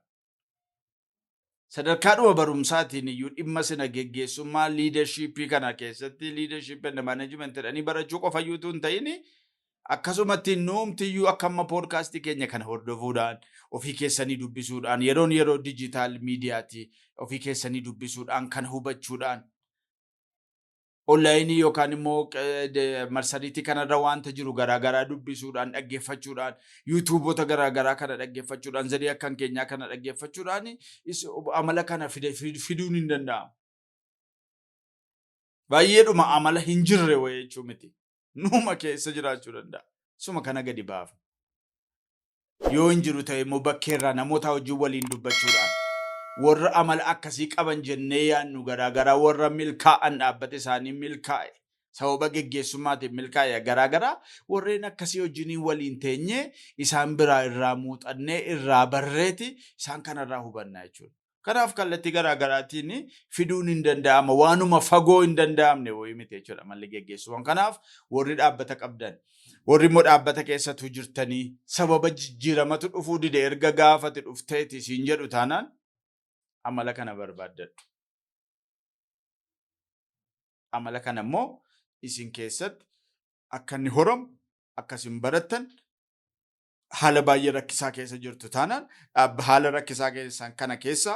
Sadarkaadhuma barumsaatiin iyyuu dhimma sina geggeessummaa, leadershipii kana keessatti, leadership and management jedhanii barachuu qofa iyyuu utuu hin ta'in, akkasumatti nuumti iyyuu akka amma podcastii keenya kana hordofuudhaan, ofii keessanii dubbisuudhaan, yeroon yeroo digital mediaati, ofii keessanii dubbisuudhaan, kan hubachuudhaan, onlineii yookaan immoo marsariitii kanarra wanta jiru garaagaraa dubbisuudhaan, dhaggeeffachuudhaan, YouTubeoota garaagaraa kana dhaggeeffachuudhaan, zadee akkan keenyaa kana dhaggeeffachuudhaan amala kana fiduun hin danda'amu. Baay'eedhuma amala hin jirre wayii jechuu miti. Nuuma keessa jiraachuu danda'a. Suma kana gadi baafna. Yoo hin jiru ta'e immoo bakkeerraa namoota wajjin waliin dubbachuudhaan, warra amala akkasii qaban jennee yaadnu garaagaraa, warra milkaa'an, dhaabbata isaanii milkaa'e, sababa geggeessummaatiin milkaa'e garaagaraa, warreen akkasii wajjiniin waliin teenyee isaan biraa irraa muuxannee, irraa barreeti isaan kanarraa hubannaa jechuudha. Kanaaf kallattii garaagaraatiin fiduun hin danda'ama. Waanuma fagoo hin danda'amne wayii miti jechuudha malli geggeessuuwwan. Kanaaf warri dhaabbata qabdan, warri immoo dhaabbata keessatu jirtanii sababa jijjiiramatu dhufuu dide erga gaafati dhufteeti siin jedhu taanaan, amala kana barbaaddadhu. Amala kana immoo isin keessatti akka inni horamu, akka isin barattan, haala baay'ee rakkisaa keessa jirtu taanaan, haala rakkisaa keessan kana keessa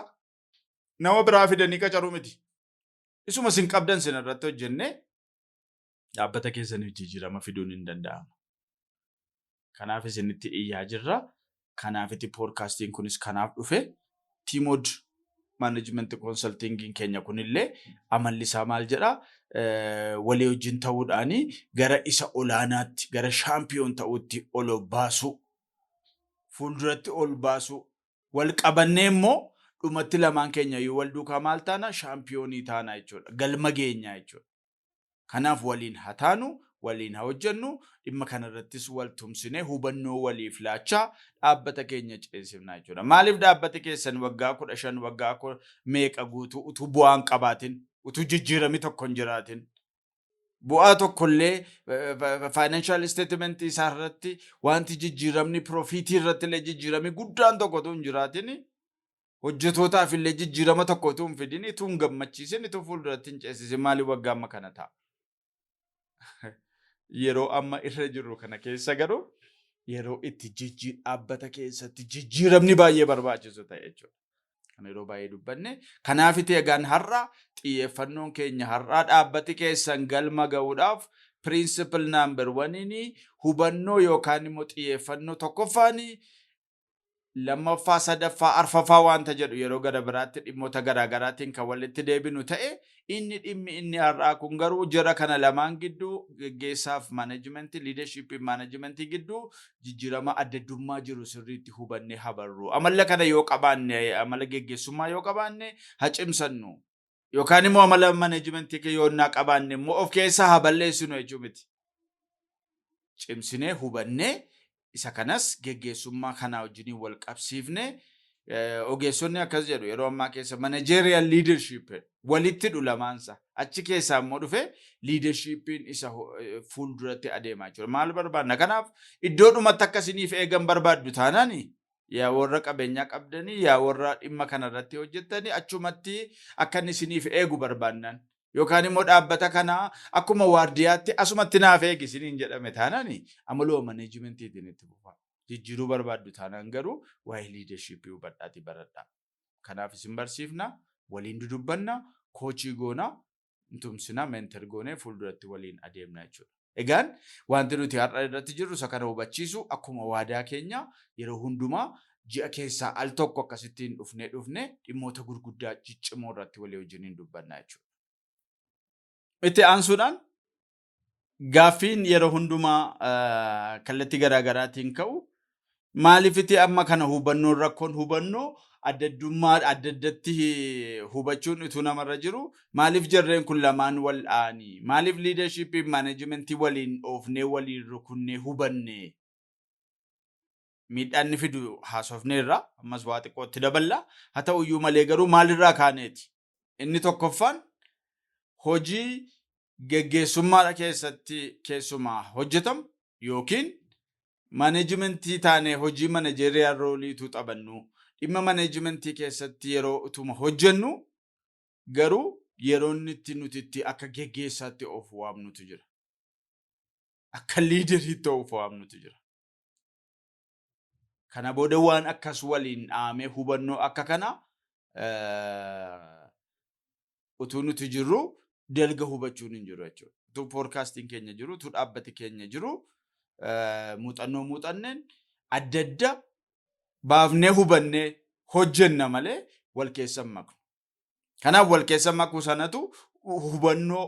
nama biraa fidanii qacaruu miti. Isuma isin qabdan sin irratti hojjennee dhaabbata keessaniif jijjiirama fiduun hin danda'ama. Kanaaf isinitti iyyaa jirra. Kanaafiti podcastiin kunis kanaaf dhufe. Tiimod Management Consultingiin keenya kunillee amalli isaa maal jedhaa? Walii wajjin ta'uudhaan gara isa olaanaatti, gara champion ta'uutti ol baasuu, fuulduratti ol baasuu, wal qabannee immoo dhumatti lamaan keenya iyyuu wal duukaa maal taana? Championii taana jechuudha, galma geenyaa jechuudha. Kanaaf waliin haa taanu, waliin haa hojjennu, dhimma kanarrattis wal tumsinee hubannoo waliif laachaa dhaabbata keenya ceesifnaa jechuudha. Maaliif dhaabbati keessan waggaa 15, waggaa meeqa guutuu utuu bu'aa hin qabaatin, utuu jijjiirami tokko hin jiraatin, bu'aa tokkollee financial statementii isaa irratti wanti jijjiiramni, profitii irratti illee jijjiirami guddaan tokko utuu hin jiraatin, hojjetootaaf illee jijjiirama tokko utuu hin fidin, utuu hin gammachiisin, utuu fuulduratti hin ceesisin, maaliif waggaa amma kana ta'a? Yeroo amma irra jirru kana keessa garuu yeroo itti dhaabbata keessatti jijjiiramni baay'ee barbaachisu ta'e jechuudha. Kan yeroo baay'ee dubbanne. Kanaafiti egaan har'a xiyyeeffannoon keenya har'aa dhaabbati keessan galma ga'uudhaaf principle number oneiin hubannoo yookaan immoo xiyyeeffannoo tokkoffaanii, lammaffaa, sadaffaa, arfaffaa waanta jedhu yeroo gara biraatti dhimmoota garaagaraatiin kan walitti deebinu ta'e, inni dhimmi inni har'aa kun garuu jara kana lamaan gidduu, geggeessaaf managementii, leadershipii managementii gidduu jijjiirama addaddummaa jiru sirriitti hubannee habarru. Amala kana yoo qabaanne, amala geggeessummaa yoo qabaanne haa cimsannu. Yookaan immoo amala managementii yoo naa qabaanne immoo of keessaa haa balleessinu jechuu miti. Cimsinee hubannee Isa kanas geggeessummaa kanaa wajjiniin wal qabsiifne. Ogeessonni akkas jedhu, yeroo ammaa keessa managerial leadership walitti hidhu lamaansa. Achi keessaa immoo dhufe leadershipiin isa fuulduratti adeemaa jira. Maal barbaadna? Kanaaf iddoodhumatti akka isiniif eegan barbaaddu taanaan, yaa warra qabeenyaa qabdanii, yaa warra dhimma kanarratti hojjettanii, achumatti akka inni isiniif eegu barbaannan yookaan immoo dhaabbata kana akkuma waardiyaatti asumatti naaf eegi isiniin jedhame taanaan, amaluma managementiitiin itti fufa. Jijjiiruu barbaaddu taanaan garuu waa'ee leadershipii hubadhaatii baradhaa. Kanaaf isin barsiifna, waliin dudubbanna, coach goona, tumsina, mentor goonee fuulduratti waliin adeemna jechuudha. Egaan wanti nuti har'a irratti jirru isa kana hubachiisu. Akkuma waadaa keenya yeroo hundumaa ji'a keessaa al tokko akkasittiin dhufnee dhimmoota gurguddaa ciccimoo irratti walii wajjiniin dubbanna jechuudha. Itti aansuudhaan gaaffiin yeroo hundumaa kallattii garaa garaatiin ka'u, maaliifiti amma kana hubannoon rakkoon hubannoo adda addummaa adda addatti hubachuun utuu namarra jiru, maaliif jarreen kun lamaan wal dha'anii, maaliif leadershipii managementii waliin oofnee, waliin rukunnee hubanne? Miidhaan inni fidu haasofneerra, ammas waa xiqqootti daballa. Haa ta'uyyuu malee garuu maalirraa kaaneeti? Inni tokkoffaan, hojii geggeessummaa keessatti keessumaa hojjetamu yookiin managementii taanee hojii managerial roleiitu taphannu, dhimma managementii keessatti yeroo utuma hojjennu garuu yeroo inni itti nuti itti akka geggeessaatti of waamnutu jira. Akka leaderiitti of waamnutu jira. Kana booda waan akkas waliin dhahamee hubannoo akka kana utuu nuti jirru dalga hubachuun hin jiru jechuudha. Utuu podcastiin keenya jiru, utuu dhaabbati keenya jiru, muuxannoo muuxanneen adda adda baafnee hubannee hojjenna malee wal keessa hin maknu. Kanaaf wal keessa makuu sanatu hubannoo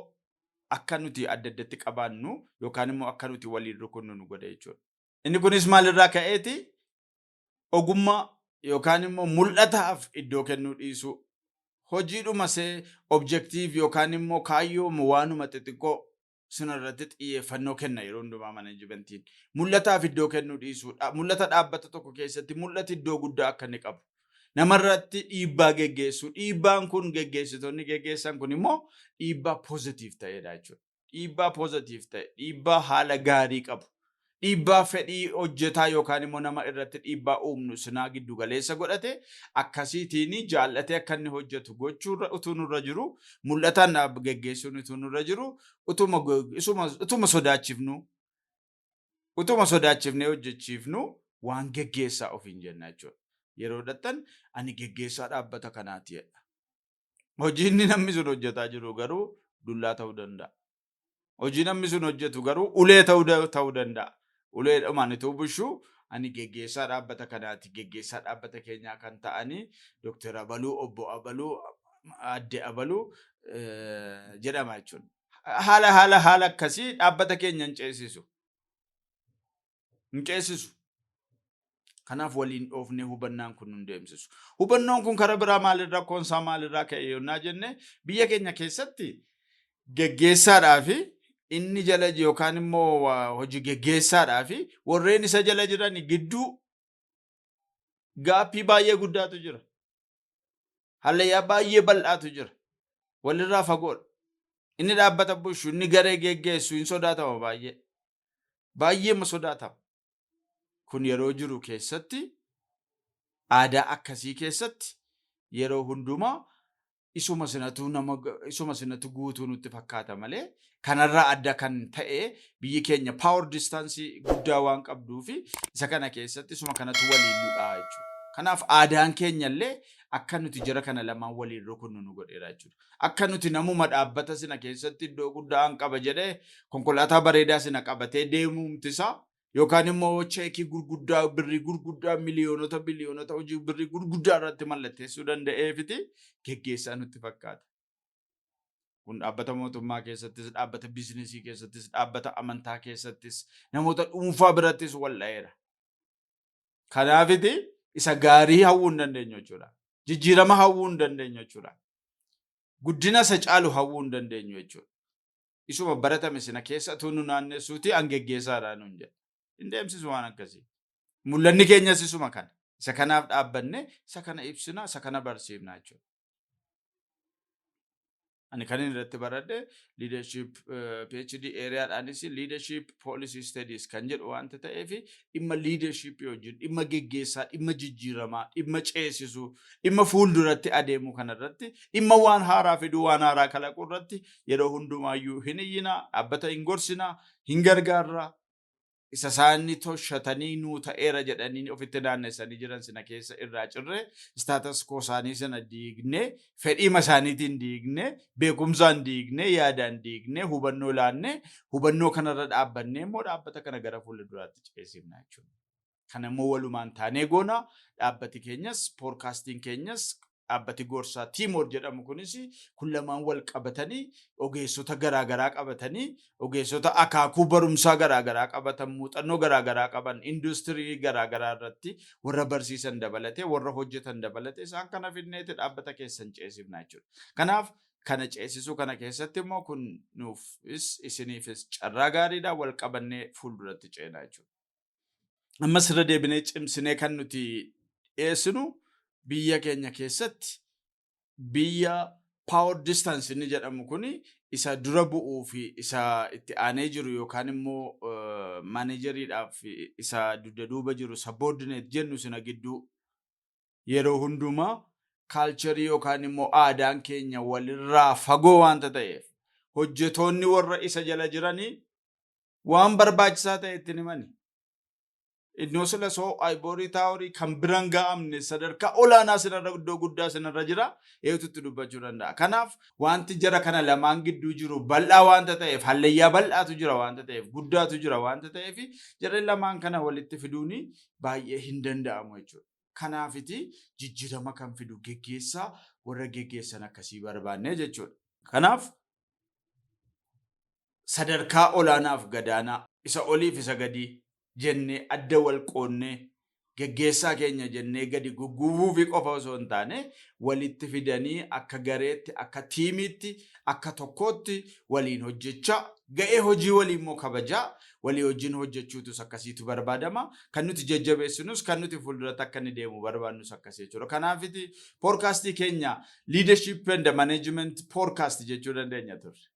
akka nuti adda addatti qabaannu yookaan immoo akka nuti waliin rukunnu nu godha jechuudha. Inni kunis maalirraa ka'eeti? Ogummaa yookaan immoo mul'ataaf iddoo kennuu dhiisuu. Hojiidhuma see objective yookaan immoo kaayyoo waanuma xixiqqoo sinarratti xiyyeeffannoo kenna yeroo hundumaa managementiin. Mul'ataaf iddoo kennuu dhiisuu. Mul'ata dhaabbata tokko keessatti mul'ati iddoo guddaa akka inni qabu. Namarratti dhiibbaa geggeessuu. Dhiibbaan kun, geggeessitoonni geggeessan kun immoo dhiibbaa positive ta'edha jechuudha. Dhiibbaa positive ta'e, dhiibbaa haala gaarii qabu, dhiibbaa fedhii hojjetaa yookaan immoo nama irratti dhiibbaa uumnu sinaa giddu galeessa godhate akkasiitiin jaallatee akka inni hojjetu gochuu utuu nurra jiru, mul'ataan geggeessuun utuu nurra jiru, utuma sodaachifnee hojjechiifnu waan geggeessaa ofiin jenna jechuudha. Yeroo dhattan "Ani geggeessaa dhaabbata kanaati" jedha. Hojii inni namni sun hojjetaa jiru garuu dullaa ta'uu danda'a. Hojii namni sun hojjetu garuu ulee ta'uu danda'a. Uleedhumaan utuu bushuu "Ani geggeessaa dhaabbata kanaati, geggeessaa dhaabbata keenyaa kan ta'anii Dooktar Abaluu, Obbo Abaluu, Adde Abaluu" jedhama jechuudha. Haala akkasii dhaabbata keenya hin ceesisu. Hin ceesisu. Kanaaf waliin dhoofnee hubannaan kun nun deemsisu. Hubannoon kun karaa biraa maalirraa, rakkoon isaa maalirraa ka'e yonnaa jenne, biyya keenya keessatti geggeessaadhaa fi inni jala yookaan immoo hojii geggeessaadhaa fi warreen isa jala jiran gidduu gapii baay'ee guddaatu jira. Hallayyaa baay'ee bal'aatu jira. Walirraa fagoodha. Inni dhaabbata bulchu, inni garee geggeessu hin sodaatama baay'ee. Baay'eema sodaatama. Kun yeroo jiru keessatti, aadaa akkasii keessatti, yeroo hundumaa isuma sinatu nama isuma sinatu guutuu nutti fakkaata malee kanarraa adda kan ta'e, biyyi keenya power distance guddaa waan qabduu fi isa kana keessatti isuma kanatu waliin nu dha'a jechuudha. Kanaaf aadaan keenya illee akka nuti jara kana lamaan waliin rukunnu nu godheera jechuudha. Akka nuti namuma dhaabbata sina keessatti iddoo guddaa an qaba jedhee konkolaataa bareedaa sina qabatee deemuumtisaa yookaan immoo cheekii gurguddaa, birrii gurguddaa, miliyoonota, biliyoonota, hojii birrii gurguddaa irratti mallatteessuu danda'eefiti geggeessaa nutti fakkaata. Kun dhaabbata mootummaa keessattis, dhaabbata businessii keessattis, dhaabbata amantaa keessattis, namoota dhuunfaa birattis wal dha'eera. Kanaafiti isa gaarii hawwuu hin dandeenyu jechuudha. Jijjiirama hawwuu hin dandeenyu jechuudha. Guddina isa caalu hawwuu hin dandeenyu jechuudha. Isuma baratame sina keessa utuu nu naannessuuti "An geggeessaadha" nuun jedha. Hin deemsisu waan akkasii. Mul'anni keenyas isuma kana. Isa kanaaf dhaabbanne isa kana ibsina, isa kana barsiifna jechuudha. Ani kan inni irratti baradhe leadership PhD areadhaanis leadership policy studies kan jedhu waanta ta'eef, dhimma leadership wajjin, dhimma geggeessaa, dhimma jijjiiramaa, dhimma ceesisuu, dhimma fuulduratti adeemuu kanarratti, dhimma waan haaraa fiduu, waan haaraa kalaquu irratti yeroo hundumaayyuu hin iyyinaa, dhaabbata hin gorsinaa, hin gargaarraa. Isa isaanii toshatanii nuu ta'eera jedhanii ofitti naannessanii jiran sina keessa irraa cirree, status quo isaanii sana diignee, fedhiima isaaniitiin diignee, beekumsaan diignee, yaadaan diignee, hubannoo laannee, hubannoo kanarra dhaabbannee immoo dhaabbata kana gara fuula duraatti ceesifna jechuudha. Kana immoo walumaan taanee goona. Dhaabbati keenyas, podcastiin keenyas, dhaabbati gorsaa Tiimoor jedhamu kunis, kun lamaan wal qabatanii, ogeessota garaagaraa qabatanii, ogeessota akaakuu barumsaa garaagaraa qabatan, muuxannoo garaagaraa qaban, industirii garaagaraa irratti warra barsiisan dabalatee, warra hojjetan dabalatee, isaan kana fidneeti dhaabbata keessan ceesifna jechuudha. Kanaaf kana ceesisuu kana keessatti immoo kun nuufis isiniifis carraa gaariidha, wal qabannee fuulduratti ceenaa jechuudha. Ammas irra deebinee cimsinee kan nuti dhiyeessinu, biyya keenya keessatti biyya power distance inni jedhamu kuni, isa dura bu'uu fi isa itti aanee jiru yookaan immoo manageriidhaaf isa dugda duuba jiru, subordinate jennu sina gidduu yeroo hundumaa culture yookaan immoo aadaan keenya walirraa fagoo waanta ta'eef, hojjetoonni warra isa jala jiranii waan barbaachisaa ta'e ittiin himani. Innoo sila soo ivory tower kan biran ga'amne, sadarkaa olaanaa sinarra, iddoo guddaa sinarra jira, eetutti dubbachuu danda'a. Kanaaf wanti jara kana lamaan gidduu jiru bal'aa waanta ta'eef, hallayyaa bal'aatu jira waanta ta'eef, guddaatu jira waanta ta'eef, jarri lamaan kana walitti fiduuni baay'ee hin danda'amu jechuudha. Kanaafiti jijjiirama kan fidu geggeessaa, warra geggeessan akkasii barbaanne jechuudha. Kanaaf sadarkaa olaanaaf gadaanaa, isa oliif isa gadii jennee adda wal qoonnee, geggeessaa keenya jennee gadi gugguufuufi qofa osoo hin taane, walitti fidanii akka gareetti, akka teamiitti, akka tokkootti waliin hojjechaa, ga'ee hojii walii immoo kabajaa walii wajjin hojjechuutus akkasiitu barbaadama. Kan nuti jajjabeessinus, kan nuti fuulduratti akka inni deemu barbaadnus akkasii jechuudha. Kanaafiti podcastii keenya leadership and management podcast jechuu dandeenya turre.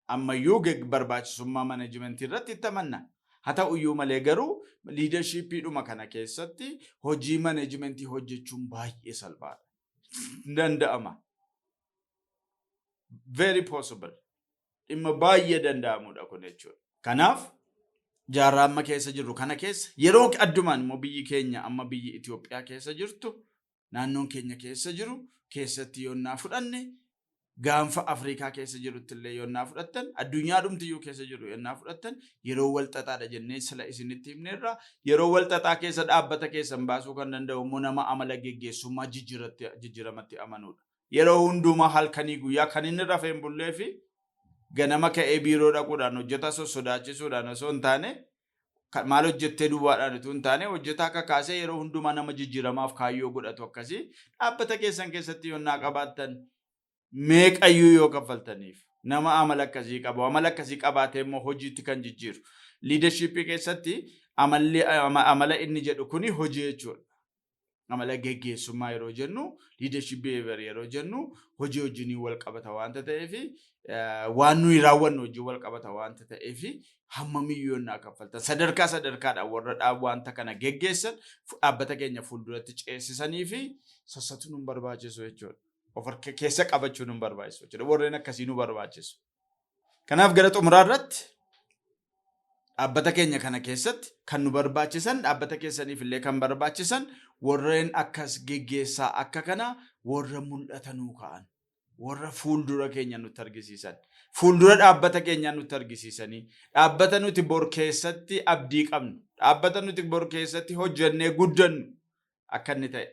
Ammayyuu barbaachisummaa managementii irratti itti amanna. Haa ta'uyyuu malee garuu leadershipiidhuma kana keessatti hojii managementii hojjechuun baay'ee salphaadha. Danda'ama. Very possible. Dhimma baay'ee danda'amudha kun jechuudha. Kanaaf jaarraa amma keessa jirru kana keessa, yeroo addumaan immoo biyyi keenya amma biyyi Itoophiyaa keessa jirtu, naannoon keenya keessa jiru keessatti yoonnaa fudhanne, gaanfa Afrikaa keessa jirutti illee yoonnaa fudhattan, addunyaa dhumtiyyuu keessa jiru yoonnaa fudhattan, yeroo wal xaxaadha jennee sila isinitti himneerra. Yeroo wal xaxaa keessa dhaabbata keessan baasuu kan danda'u immoo nama amala geggeessummaa jijjiiramatti amanuudha. Yeroo hundumaa halkanii guyyaa kan inni rafee hin bullee fi ganama ka'ee biiroo dhaquudhaan hojjetaa sossodaachisuudhaan osoo hin taane, maal hojjettee duwwaadhaan utuu hin taane, hojjetaa kakaasee yeroo hundumaa nama jijjiiramaaf kaayyoo godhatu akkasii dhaabbata keessan keessatti yoonnaa qabaattan, meeqayyuu yoo kaffaltaniif, nama amala akkasii qabu, amala akkasii qabaatee immoo hojiitti kan jijjiiru, leadershipii keessatti amalli amala inni jedhu kuni hojii jechuudha. Amala geggeessummaa yeroo jennu, leadership behavior yeroo jennu, hojii wajjiniin wal qabata waanta ta'eef, waan nuyi raawwannu wajjin wal qabata waanta ta'eef, hammamiyyuu yonnaa kaffaltan, sadarkaa sadarkaadhaan warra dhaab wanta kana geggeessan, dhaabbata keenya fuulduratti ceesisanii fi sassatu nu barbaachisu jechuudha. Of harka keessa qabachuu nu barbaachisu jechuudha. Warreen akkasii nu barbaachisu. Kanaaf gara xumuraa irratti dhaabbata keenya kana keessatti kan nu barbaachisan, dhaabbata keessaniif illee kan barbaachisan, warreen akkas geggeessaa akka kana, warra mul'atanuu ka'an, warra fuuldura keenya nutti argisiisan, fuuldura dhaabbata keenyaa nutti argisiisanii, dhaabbata nuti bor keessatti abdii qabnu, dhaabbata nuti bor keessatti hojjennee guddannu akka inni ta'e,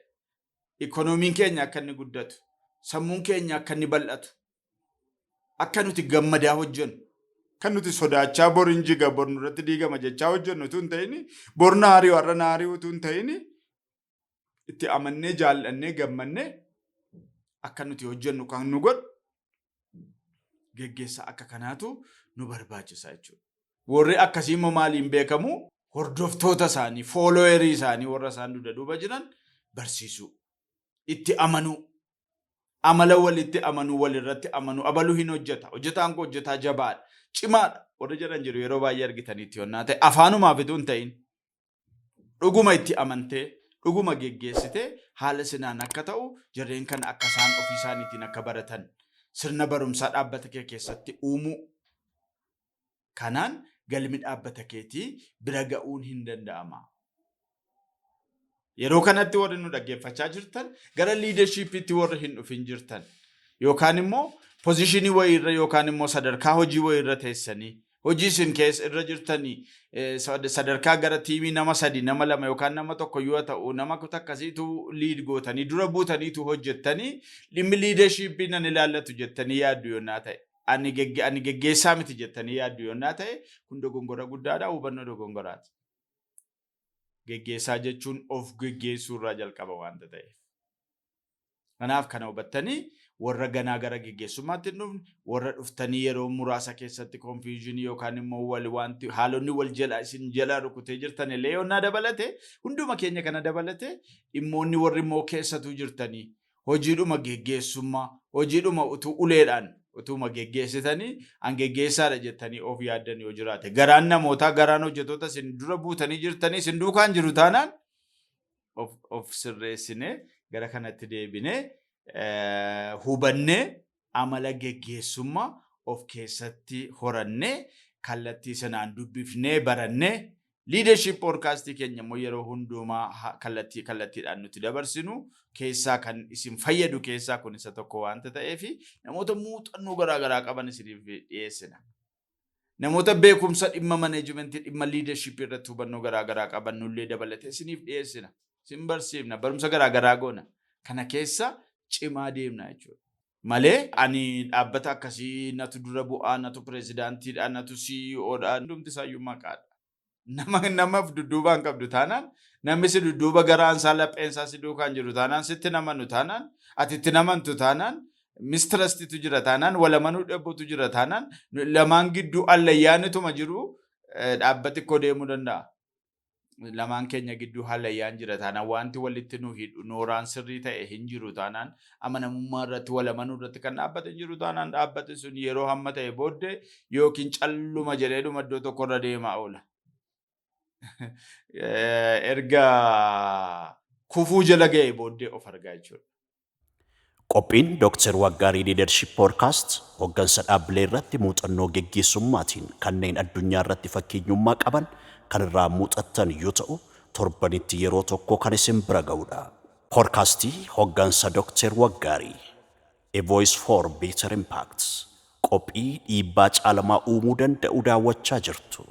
ikoonomiin keenya akka inni guddatu, sammuun keenya akka inni bal'atu, akka nuti gammadaa hojjennu, kan nuti sodaachaa bor hin jiga, bor nurratti diigama jechaa hojjennu utuu hin ta'in, bor na ari'u, har'a na ari'u utuu hin ta'in, itti amannee, jaallannee, gammannee akka nuti hojjennu kan nu godhu geggeessa akka kanaatu nu barbaachisa jechuudha. Warri akkasii immoo maaliin beekamu? Hordoftoota isaanii, followerii isaanii, warra isaan dugda duuba jiran barsiisuu. Itti amanuu. Amala walitti amanuu, walirratti amanuu, abaluu hin hojjeta. Hojjetaan koo hojjetaa jabaadha. Cimaadha. Warri jedhan jiru yeroo baay'ee argitaniitti yonnaa ta'e afaanumaaf utuu hin ta'in dhuguma itti amantee, dhuguma geggeessitee haala sinaan akka ta'u, jarreen kana akka isaan ofii isaaniitiin akka baratan sirna barumsaa dhaabbata kee keessatti uumuu. Kanaan galmi dhaabbata keetii bira ga'uun hin danda'ama. Yeroo kanatti warri nu dhaggeeffachaa jirtan, gara leadershipiitti warri hin dhufin jirtan, yookaan immoo positionii wayiirra yookaan immoo sadarkaa hojii wayiirra teessanii hojii isin keessa irra jirtanii sadarkaa gara teamii nama sadi, nama lama yookaan nama tokko yoo ta'u, nama akkasiitu lead gootanii dura buutaniitu hojjettanii, dhimmi leadershipii nan ilaallatu jettanii yaaddu yoonnaa ta'e, ani geggeessaa miti jettanii yaaddu yoonnaa ta'e, kun dogongora guddaadha, hubannoo dogongoraati. Geggeessaa jechuun of geggeessuu irraa jalqaba waanta ta'eef. Kanaaf kana hubattanii, warra ganaa gara geggeessummaatti hin dhufne, warra dhuftanii yeroo muraasa keessatti confusionii yookaan immoo wal wanti haalonni wal jala isin jala rukutee jirtan illee yoonnaa dabalate, hunduma keenya kana dabalate, dhimmoonni warri immoo keessatuu jirtanii hojiidhuma geggeessummaa, hojiidhuma utuu uleedhaan utuma geggeessitanii an geggeessaadha jettanii of yaaddan yoo jiraate, garaan namootaa, garaan hojjettoota isin dura buutanii jirtanii isin duukaan jiru taanaan, of sirreessinee gara kanatti deebinee hubannee amala geggeessummaa of keessatti horannee, kallattii sanaan dubbifnee barannee, leadership podcastii keenya immoo yeroo hundumaa kallattii kallattiidhaan nuti dabarsinu keessaa kan isin fayyadu keessaa kun isa tokko waanta ta'eef, namoota muuxannoo garaa garaa qaban isiniif dhiyeessina. Namoota beekumsa dhimma managementii, dhimma leadership irratti hubannoo garaa garaa qaban nullee dabalatee isiniif dhiyeessina. Isin barsiifna, barumsa garaa garaa goona. Kana keessa cimaa deemna jechuudha. Malee ani dhaabbata akkasii natu dura bu'aa, natu pirezidaantiidha, natu CEOdha, hundumti isaayyuu maqaadha. Nama namaaf dudduubaan qabdu taanaan, namni si dudduuba garaan isaa lapheen isaa si duukaan jiru taanaan, sitti namanu taanaan, ati itti namantu taanaan, mistrustitu jira taanaan, wal amanuu dhabuutu jira taanaan, lamaan gidduu allayyaanituma jiru dhaabbati koo deemuu danda'a. Lamaan keenya gidduu hallayyaan jira taanaan, wanti walitti nu hidhu nooraan sirrii ta'e hin jiru taanaan, amanamummaa irratti, wal amanuu irratti kan dhaabbate hin jiru taanaan, dhaabbati sun yeroo hamma ta'e booddee yookiin calluma jedheedhuma iddoo tokkorra deemaa oola. Erga kufuu jala ga'e booddee of argaa jechuudha. Qophiin Dr. Waggaarii Leadership Podcast hoggansa dhaabbilee irratti muuxannoo geggeessummaatiin kanneen addunyaa irratti fakkeenyummaa qaban kan irraa muuxattan yoo ta'u, torbanitti yeroo tokko kan isin bira ga'udha. Podcastii hoggansa Dr. Waggaarii, A Voice for Better Impact, qophii dhiibbaa caalamaa uumuu danda'u daawwachaa jirtu.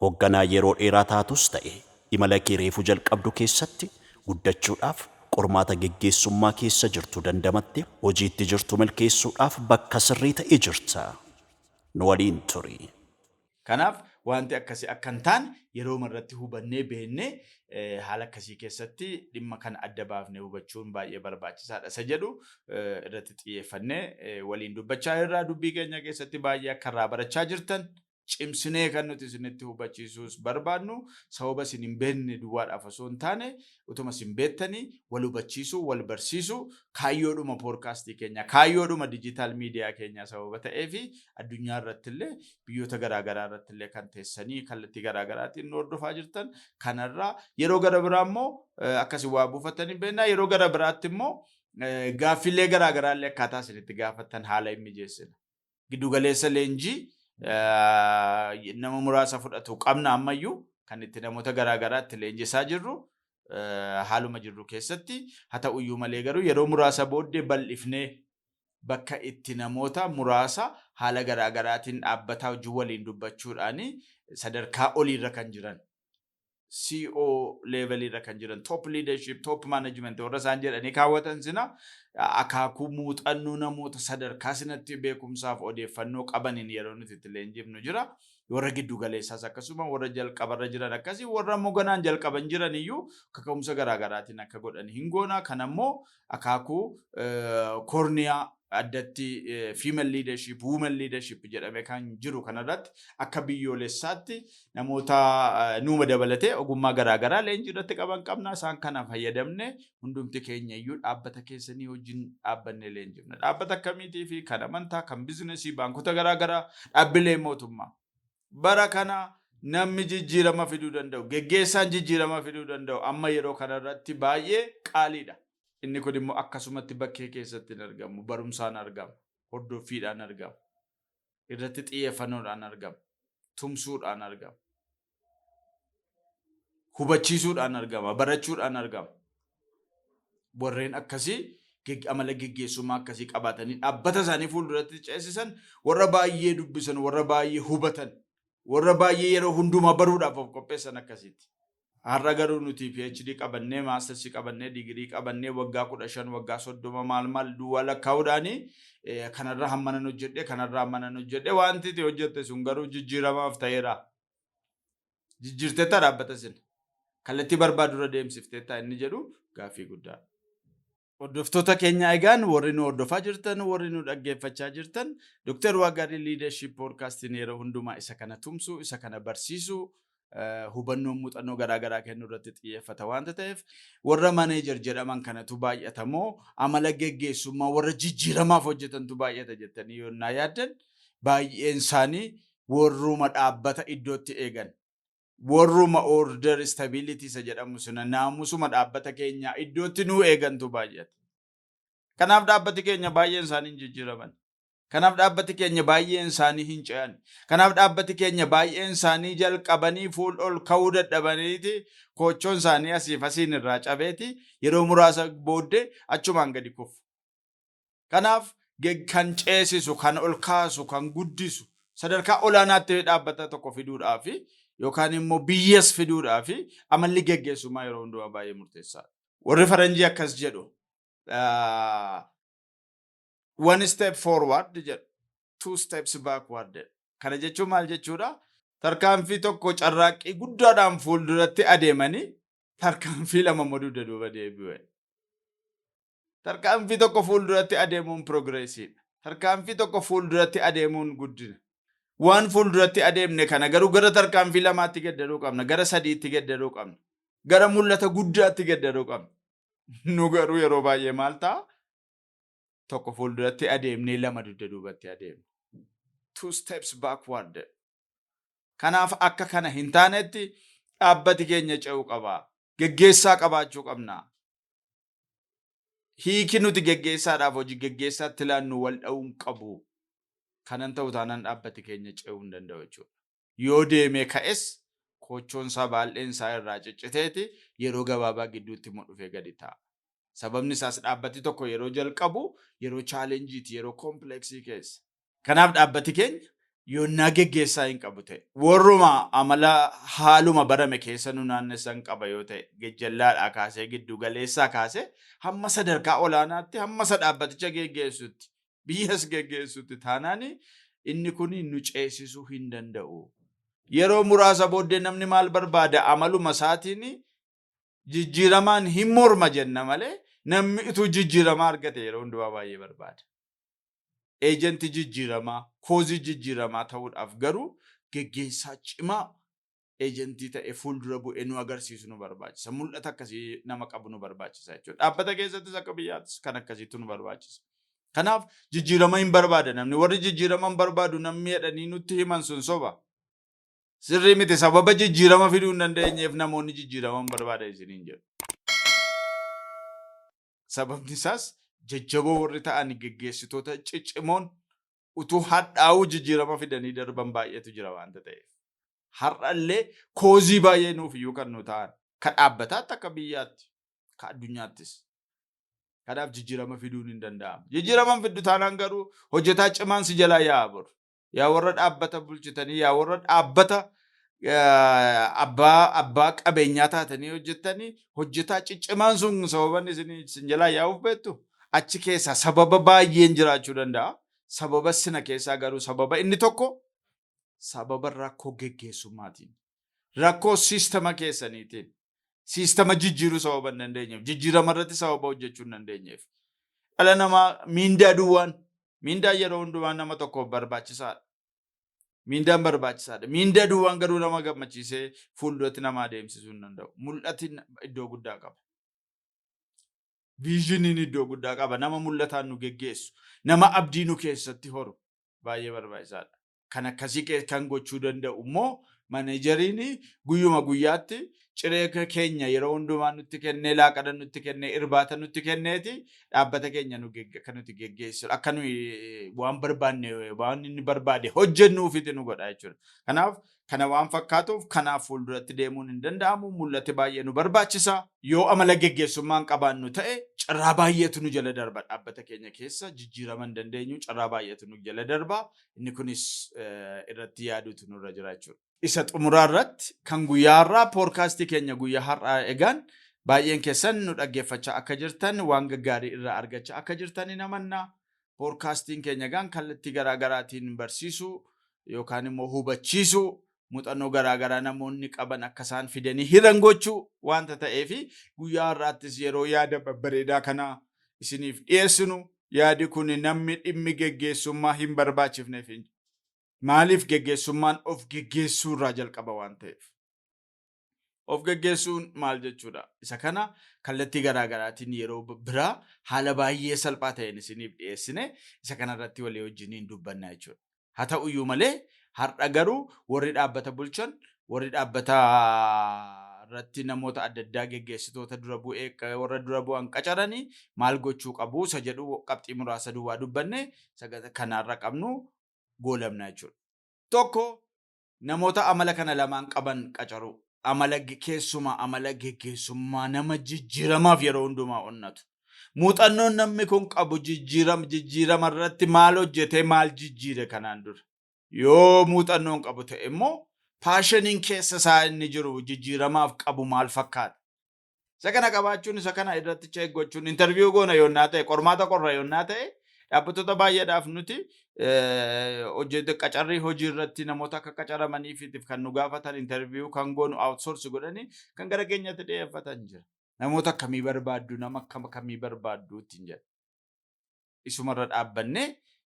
Hogganaa yeroo dheeraa taatus ta'e imala kee reefu jalqabdu keessatti guddachuudhaaf, qormaata geggeessummaa keessa jirtu dandamatte hojiitti jirtu milkeessuudhaaf bakka sirrii ta'e jirta. Nu waliin turi. Kanaaf wanti akkasii akka hin taane yeroo irratti hubannee beennee, haala akkasii keessatti dhimma kana adda baafnee hubachuun baay'ee barbaachisaadha. Isa jedhu irratti xiyyeeffannee waliin dubbachaa irraa dubbii keenya keessatti baay'ee akka irraa barachaa jirtan cimsinee kan nuti isinitti hubachiisuus barbaannu, sababa isin hin beekne duwwaadhaaf osoo hin taane, utuma isin beektanii wal hubachiisuu, wal barsiisuu kaayyoodhuma podcastii keenya, kaayyoodhuma digital media keenya sababa ta'eefi, addunyaa irratti illee, biyyoota garaagaraa irratti illee kan teessanii kallattii garaagaraatiin nu hordofaa jirtan, kanarraa yeroo gara biraa immoo akkasii waa buufatanii beeknaa, yeroo gara biraatti immoo gaaffiilee garaagaraa illee akkaataa isinitti gaafattan haala hin mijeessina. Giddugaleessa leenjii nama muraasa fudhatu qabna ammayyuu, kan itti namoota garaagaraa itti leenjisaa jirru haaluma jirru keessatti haa ta'uyyuu malee, garuu yeroo muraasa booddee bal'ifnee bakka itti namoota muraasa haala garaagaraatiin dhaabbataa hojii waliin dubbachuudhaan sadarkaa oliirra kan jiran, CEO levelirra kan jiran, top leadership, top management warra isaan jedhanii kaawwatan sina, akaakuu muuxannoo namoota sadarkaa sinatti beekumsaaf odeeffannoo qabaniin yeroo nuti itti leenjifnu jira. Warra giddu galeessaas akkasuma, warra jalqabarra jiran akkasii, warra immoo ganaan jalqaban jiran iyyuu kaka'umsa garaagaraatiin akka godhan hin goona. Kan ammoo akaakuu korniyaa addatti female leadership, women leadership jedhame kan jiru kanarratti akka biyyoolessaatti namoota nuuma dabalatee ogummaa garaagaraa leenjii irratti qaban qabna. Isaan kana fayyadamne hundumti keenya iyyuu dhaabbata keessanii wajjin dhaabbannee leenjifna. Dhaabbata akkamiitii fi kan amantaa, kan bizinesii, baankota garaagaraa, dhaabbilee mootummaa. Bara kana namni jijjiirama fiduu danda'u, geggeessaan jijjiirama fiduu danda'u amma yeroo kanarratti baay'ee qaaliidha. Inni kun immoo akkasumatti bakkee keessatti hin argamu, barumsaan argama, hordoffiidhaan argama, irratti xiyyeeffannoodhaan argama, tumsuudhaan argama, hubachiisuudhaan argama, barachuudhaan argama. Warreen akkasii amala geggeessummaa akkasii qabaatanii dhaabbata isaanii fuulduratti ceesisan, warra baay'ee dubbisan, warra baay'ee hubatan, warra baay'ee yeroo hundumaa baruudhaaf of qopheessan akkasiiti. Har'a garuu nuti PhD qabannee, maastersii qabannee, digirii qabannee, waggaa 15, waggaa 30, maal maal duwwaa lakkaa'uudhaani kanarra hammanan hojjedhe, kanarra hammanan hojjedhe. Wanti itti hojjette sun garuu jijjiiramaaf ta'eera. Jijjiirteetta dhaabbata sin kallattii barbaadurra deemsifteetta inni jedhu gaaffii guddaadha. Hordoftoota keenya, egaan warri nu hordofaa jirtan, warri nu dhaggeeffachaa jirtan, Dr. Waagaarii Leadership Podcastiin yeroo hundumaa isa kana tumsu, isa kana barsiisu, hubannoo muuxannoo garaagaraa kennuu irratti xiyyeeffata waanta ta'eef, warra manager jedhaman kanatu baay'atamoo amala geggeessummaa warra jijjiiramaaf hojjetantu baay'ata jettanii yoonnaa yaaddan, baay'een isaanii warruma dhaabbata iddootti eegan, warruma order, stability isa jedhamu sana, naamusuma dhaabbata keenyaa iddootti nuu eegantu baay'ata. Kanaaf dhaabbati keenya baay'een isaanii hin jijjiiraman. Kanaaf dhaabbati keenya baay'een isaanii hin ce'an. Kanaaf dhaabbati keenya baay'een isaanii jalqabanii fuul ol ka'uu dadhabaniiti koochoon isaanii asiif asiin irraa cabeeti yeroo muraasa booddee achumaan gadi kufu. Kanaaf kan ceesisu, kan ol kaasu, kan guddisu, sadarkaa olaanaatti dhaabbata tokko fiduudhaaf yookaan immoo biyyas fiduudhaaf amalli geggeessummaa yeroo hundumaa baay'ee murteessaadha. Warri faranjii akkas jedhu, "One step forward," jedhu, "two steps backward" jedhu. Kana jechuun maal jechuudha? Tarkaanfii tokko carraaqqii guddaadhaan fuulduratti adeemanii tarkaanfii lama immoo dugda duuba deebi'u. Tarkaanfii tokko fuulduratti adeemuun progressiidha. Tarkaanfii tokko fuulduratti adeemuun guddina. Waan fuulduratti adeemne kana garuu gara tarkaanfii lamaatti geddaruu qabna. Gara sadiitti geddaruu qabna. Gara mul'ata guddaatti geddaruu qabna. Nu garuu yeroo baay'ee maal ta'a? Tokko fuulduratti adeemnee lama dugda duubatti adeemna. Two steps backward. Kanaaf akka kana hin taanetti dhaabbati keenya ce'uu qaba. Geggeessaa qabaachuu qabna. Hiiki nuti geggeessaadhaaf hojii geggeessaatti laannu wal dha'uu hin qabu. Kanan ta'u taanaan dhaabbati keenya ce'uu hin danda'u jechuudha. Yoo deemee ka'es koochoon isaa baay'een isaa irraa cicciteeti yeroo gabaabaa gidduutti immoo dhufee gadi ta'a. Sababni isaas dhaabbati tokko yeroo jalqabu yeroo challengeiiti, yeroo complexii keessa. Kanaaf dhaabbati keenya yoonnaa geggeessaa hin qabu ta'e, warruma amala haaluma barame keessa nu naannessan qaba yoo ta'e, gejjallaadhaa kaasee, giddu galeessaa kaasee hamma sadarkaa olaanaatti, hamma isa dhaabbaticha geggeessutti, biyyas geggeessutti taanaan, inni kun nu ceesisuu hin danda'u. Yeroo muraasa booddee namni maal barbaada? Amaluma isaatiin jijjiiramaan hin morma jenna malee namni utuu jijjiiramaa argate yeroo hundumaa baay'ee barbaada. Agentii jijjiiramaa, causeii jijjiiramaa ta'uudhaaf garuu geggeessaa cimaa agentii ta'e fuuldura bu'ee nu agarsiisu nu barbaachisa. Mul'ata akkasii nama qabu nu barbaachisa jechuudha. Dhaabbata keessattis akka biyyaattis kan akkasiitu nu barbaachisa. Kanaaf jijjiirama hin barbaada namni. Warri jijjiirama hin barbaadu namni jedhanii nutti himan sun soba. Sirrii miti. Sababa jijjiirama fiduu hin dandeenyeef namoonni jijjiirama hin barbaada isiniin jedhu. Sababni isaas jajjaboo warri ta'an, geggeessitoota ciccimoon utuu hadhaa'uu jijjiirama fidanii darban baay'eetu jira waanta ta'eef. Har'allee causeii baay'ee nuuf iyyuu kan nu ta'an. Ka dhaabbataatti, akka biyyaatti, ka addunyaattis. Kanaaf jijjiirama fiduun hin danda'amu. Jijjiirama hin fiddu taanaan garuu hojjetaa cimaan si jalaa yaa'a bor. Yaa warra dhaabbata bulchitanii, yaa warra dhaabbata abbaa qabeenyaa taatanii hojjettanii, hojjetaa ciccimaan sun sababan isin jalaa yaa'uuf beektu achi keessaa sababa baay'een jiraachuu danda'a. Sababa sina keessaa garuu sababa inni tokko Sababa rakkoo geggeessummaatiin. Rakkoo siistama keessaniitiin. Siistama jijjiiruu sababa hin dandeenyeef. Jijjiirama irratti sababa hojjechuu hin dandeenyeef. Dhala namaa miindaa duwwaan, miindaan yeroo hundumaa nama tokkoof barbaachisaadha. Miindaan barbaachisaadha. Miindaa duwwaan garuu nama gammachiisee fuulduratti nama adeemsisuu hin danda'u. Mul'ati iddoo guddaa qaba. Viizhiniin iddoo guddaa qaba. Nama mul'ataan nu geggeessu, nama abdii nu keessatti horu baay'ee barbaachisaadha. Kan akkasii kan gochuu danda'u immoo manejeriin guyyuma guyyaatti ciree keenya yeroo hundumaa nutti kennee, laaqana nutti kennee, irbaata nutti kenneeti dhaabbata keenya nu akka nuti geggeessu, akka nuyi waan barbaanne, waan inni barbaade hojjennuufiti nu godha jechuudha. Kanaaf kana waan fakkaatuuf, kanaaf fuulduratti deemuun hin danda'amu. Mul'ati baay'ee nu barbaachisa. Yoo amala geggeessummaa hin qabaannu ta'e, carraa baay'eetu nu jala darba. Dhaabbata keenya keessa jijjiirama hin dandeenyu, carraa baay'eetu nu jala darba. Inni kunis irratti yaaduutu nurra jira jechuudha. Isa xumuraa irratti kan guyyaa har'aa, poodkaastii keenya guyyaa har'aa, egaan baay'een keessan nu dhaggeeffachaa akka jirtan, waan gaggaarii irraa argachaa akka jirtan hin amanna. Poodkaastiin keenya egaan kallattii garaa garaatiin barsiisuu yookaan immoo hubachiisuu, muuxannoo garaa garaa namoonni qaban akka isaan fidanii hiran gochuu waanta ta'eef, guyyaa har'aattis yeroo yaada babbareedaa kana isiniif dhiyeessinu, yaadi kun namni dhimmi geggeessummaa hin barbaachifneef hin Maaliif? Geggeessummaan of geggeessuu irraa jalqaba waan ta'eef. Of geggeessuun maal jechuudha? Isa kana kallattii garaa garaatiin yeroo biraa haala baay'ee salphaa ta'een isiniif dhiyeessine, isa kana irratti walii wajjiniin dubbanna jechuudha. Haa ta'uyyuu malee, har'a garuu warri dhaabbata bulchan, warri dhaabbata irratti namoota adda addaa, geggeessitoota dura bu'ee, warra dura bu'an qacaranii maal gochuu qabu isa jedhu qabxii muraasa duwwaa dubbanne kanarra qabnu goolabna jechuudha. Tokko, namoota amala kana lamaan qaban qacaruu. Amala, keessumaa amala geggeessummaa, nama jijjiiramaaf yeroo hundumaa onnatu. Muuxannoon namni kun qabu, jijjiirama irratti maal hojjetee, maal jijjiire kanaan dura? Yoo muuxannoon qabu ta'e immoo, passioniin keessa isaa inni jiru jijjiiramaaf qabu maal fakkaata? Isa kana qabaachuun, isa kana irratti check gochuun, interview goona yoonnaa ta'e, qormaata qorra yoonnaa ta'e, dhaabbattoota baay'eedhaaf nuti hojii qacarrii, hojii irratti namoota akka qacaramaniif kan nu gaafatan, interview kan goonu outsource godhanii kan gara keenyatti dhiyeeffatan jira. Namoota akkamii barbaaddu, nama akkam akkamii barbaaddu ittiin jedha. Isumarra dhaabbannee,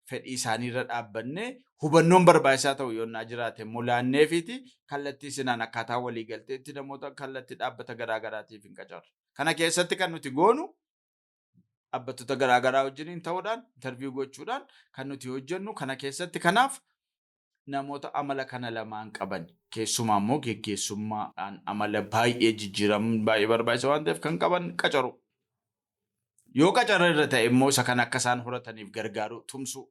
fedhii isaaniirra dhaabbannee, hubannoon barbaachisaa ta'u yoonnaa jiraate immoo laanneefiiti kallattii sinaan akkaataa walii galteetti namoota kallattii dhaabbata garaa garaatiif hin qacarra. Kana keessatti kan nuti goonu, dhaabbattoota garaa garaa wajjiniin ta'uudhaan, interview gochuudhaan kan nuti hojjennu kana keessatti. Kanaaf namoota amala kana lamaan qaban, keessumaa immoo geggeessummaadhaan amala baay'ee jijjiiramuun baay'ee barbaachisa waan ta'eef kan qaban qacaru. Yoo qacarra irra ta'e immoo, isa kana akka isaan horataniif gargaaru, tumsuu.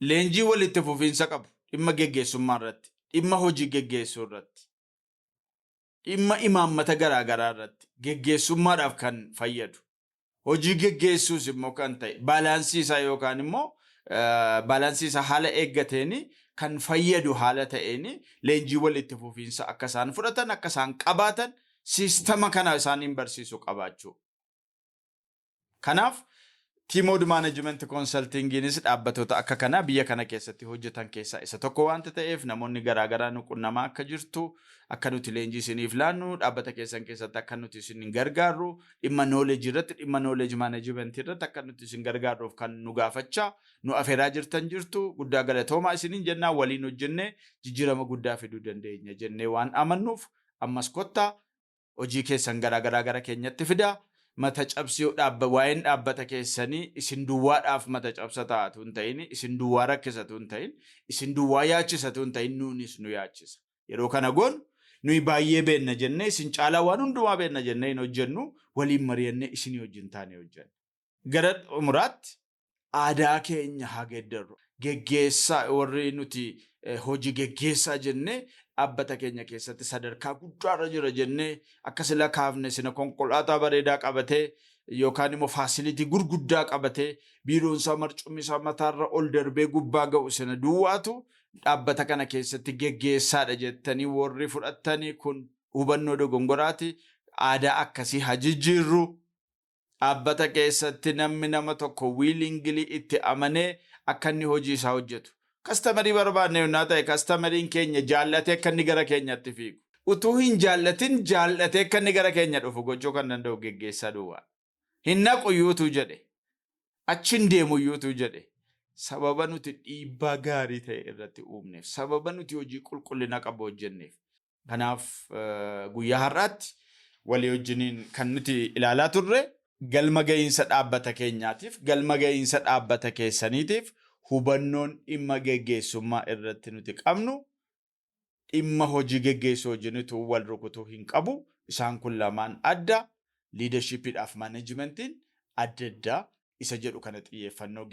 Leenjii walitti fufiinsa qabu dhimma geggeessummaa irratti, dhimma hojii geggeessuu irratti, dhimma imaammata garaa garaa irratti geggeessummaadhaaf kan fayyadu. Hojii geggeessuus immoo kan ta'e, balance isaa yookaan immoo balance isaa haala eeggateen kan fayyadu haala ta'een, leenjii walitti fufiinsa akka isaan fudhatan, akka isaan qabaatan, siistama kana isaaniin barsiisu qabaachuu. Kanaaf Teamwood Management Consultingiinis dhaabbatoota akka kanaa biyya kana keessatti hojjetan keessaa isa tokko waanta ta'eef, namoonni garaagaraa nu qunnamaa akka jirtu, akka nuti leenjii isiniif laannu, dhaabbata keessan keessatti akka nuti isin gargaarru, dhimma knowledge irratti, dhimma knowledge management irratti akka nuti isin gargaarruuf kan nu gaafachaa nu afeeraa jirtan jirtu. Guddaa galatoomaa isiniin jennaa. Waliin hojjennee jijjiirama guddaa fiduu dandeenya jennee waan amannuuf, ammas kottaa, hojii keessan garaagaraa gara keenyatti fidaa. Mata cabsii dhaabba, waa'een dhaabbata keessanii isin duwwaadhaaf mata cabsa taa'atu hin ta'in, isin duwwaa rakkisatu hin ta'in, isin duwwaa yaachisatu hin ta'in, nuunis nu yaachisa. Yeroo kana goonu, nuyi baay'ee beenna jennee, isin caalaa waan hundumaa beenna jennee hin hojjennu. Waliin mari'annee isinii wajjin taanee hojjenna. Gara xumuraatti, aadaa keenya haa geeddarru. Geggeessaa warri nuti hojii geggeessaa jennee, dhaabbata keenya keessatti sadarkaa guddaarra jira jennee akka sila kaafne sina, konkolaataa bareedaa qabatee yookaan immoo facility gurguddaa qabatee, biiroon isaa, marcummi isaa mataarra ol darbee gubbaa ga'u sina duwwaatu dhaabbata kana keessatti geggeessaadha jettanii warri fudhattanii, kun hubannoo dogongoraati. Aadaa akkasii haa jijjiirru. Dhaabbata keessatti namni nama tokko willingly itti amanee akka inni hojii isaa hojjetu. Customerii barbaanne yonnaa ta'e, customeriin keenya jaallatee akka inni gara keenyatti fiigu. Utuu hin jaallatin jaallatee akka inni gara keenya dhufu gochuu kan danda'u geggeessaa duwwaa. Hin naqu iyyuutu jedhe. Achi hin deemu iyyuutu jedhe. Sababa nuti dhiibbaa gaarii ta'e irratti uumneef, sababa nuti hojii qulqullina qabu hojjenneef. Kanaaf guyyaa har'aatti walii wajjiniin kan nuti ilaalaa turre galma ga'iinsa dhaabbata keenyaatiif, galma ga'iinsa dhaabbata keessaniitiif hubannoon dhimma geggeessummaa irratti nuti qabnu dhimma hojii geggeessuu wajjinitu wal rukutuu hin qabu. Isaan kun lamaan adda. Leadershipiidhaaf managementiin adda addaa isa jedhu kana xiyyeeffannoo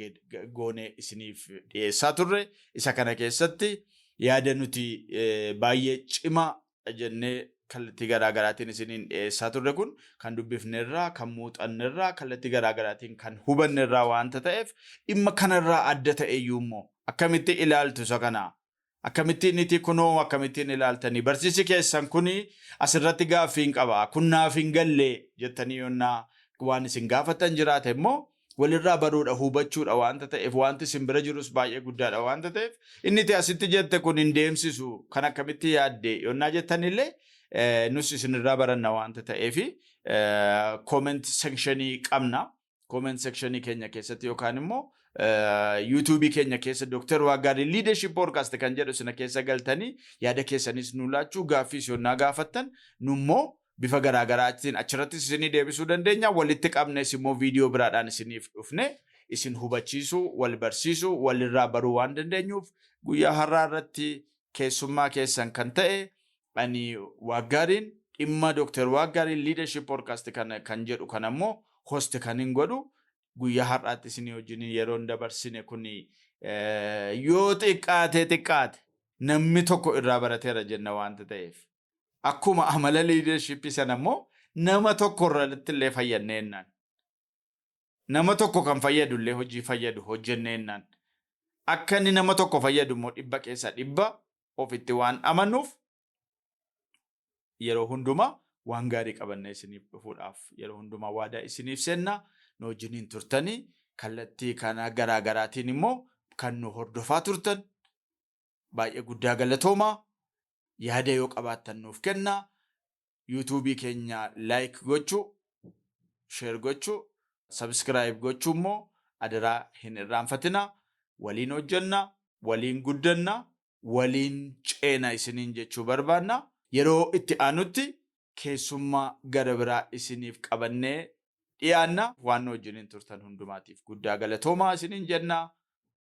goonee isiniif dhiyeessaa turre. Isa kana keessatti yaada nuti baay'ee cimaa jennee kallattii garaa garaatiin isiniin dhiyeessaa turre kun kan dubbifnerraa, kan muuxannerraa, kallattii garaa garaatiin kan hubannerraa waanta ta'eef, dhimma kanarraa adda ta'e iyyuu immoo akkamitti ilaaltu isa kana? Akkamittiin iti kunoo akkamittiin ilaaltanii? Barsiisi keessan kuni asirratti gaaffii hin qaba. Kun naaf hin galle jettanii yonnaa waan isin gaafatan jiraate immoo, walirraa baruudha, hubachuudha waanta ta'eef, wanti isin bira jirus baay'ee guddaadha waanta ta'eef, inni iti asitti jette kun hin deemsisu, kan akkamitti yaadde yonnaa jettanillee nus isinirraa baranna waanta ta'eef, comment sectionii qabna. Comment sectionii keenya keessatti yookaan immoo YouTubeii keenya keessa Dr. Waagaarii Leadership Podcast kan jedhu sana keessa galtanii yaada keessanis nu laachuu, gaaffiis yonnaa gaafattan, nummoo bifa garaagaraatiin achirrattis isinii deebisuu dandeenya. Walitti qabnes immoo viidiyoo biraadhaan isiniif dhufne isin hubachiisuu, wal barsiisuu, walirraa baruu waan dandeenyuuf, guyyaa har'aa irratti keessummaa keessan kan ta'e ani Waaggaariin dhimma Dr. Waaggaariin Leadership Podcast kan jedhu kan ammoo host kan hin godhu, guyyaa har'aatti isinii wajjin yeroon dabarsine kun yoo xiqqaate xiqqaate namni tokko irraa barateera jenna waanta ta'eef, akkuma amala leadership sana immoo nama tokko irratti illee fayyadneennaan, nama tokko kan fayyadu illee hojii fayyadu hojjenneennaan, akka inni nama tokko fayyadu immoo 100% ofitti waan amanuuf, yeroo hundumaa waan gaarii qabannee isiniif dhufuudhaaf yeroo hundumaa waadaa isiniif seenna. Nu wajjiniin turtanii kallattii kana garaa garaatiin immoo kan nu hordofaa turtan baay'ee guddaa galatoomaa. Yaada yoo qabaattan nuuf kennaa. YouTubeii keenya like gochuu, share gochuu, subscribe gochuu immoo adaraa hin irraanfatinaa. Waliin hojjenna, waliin guddanna, waliin ceena isiniin jechuu barbaanna. Yeroo itti aanutti keessummaa gara biraa isiniif qabannee dhiyaanna. Waan nu wajjiniin turtan hundumaatiif guddaa galatoomaa isiniin jenna.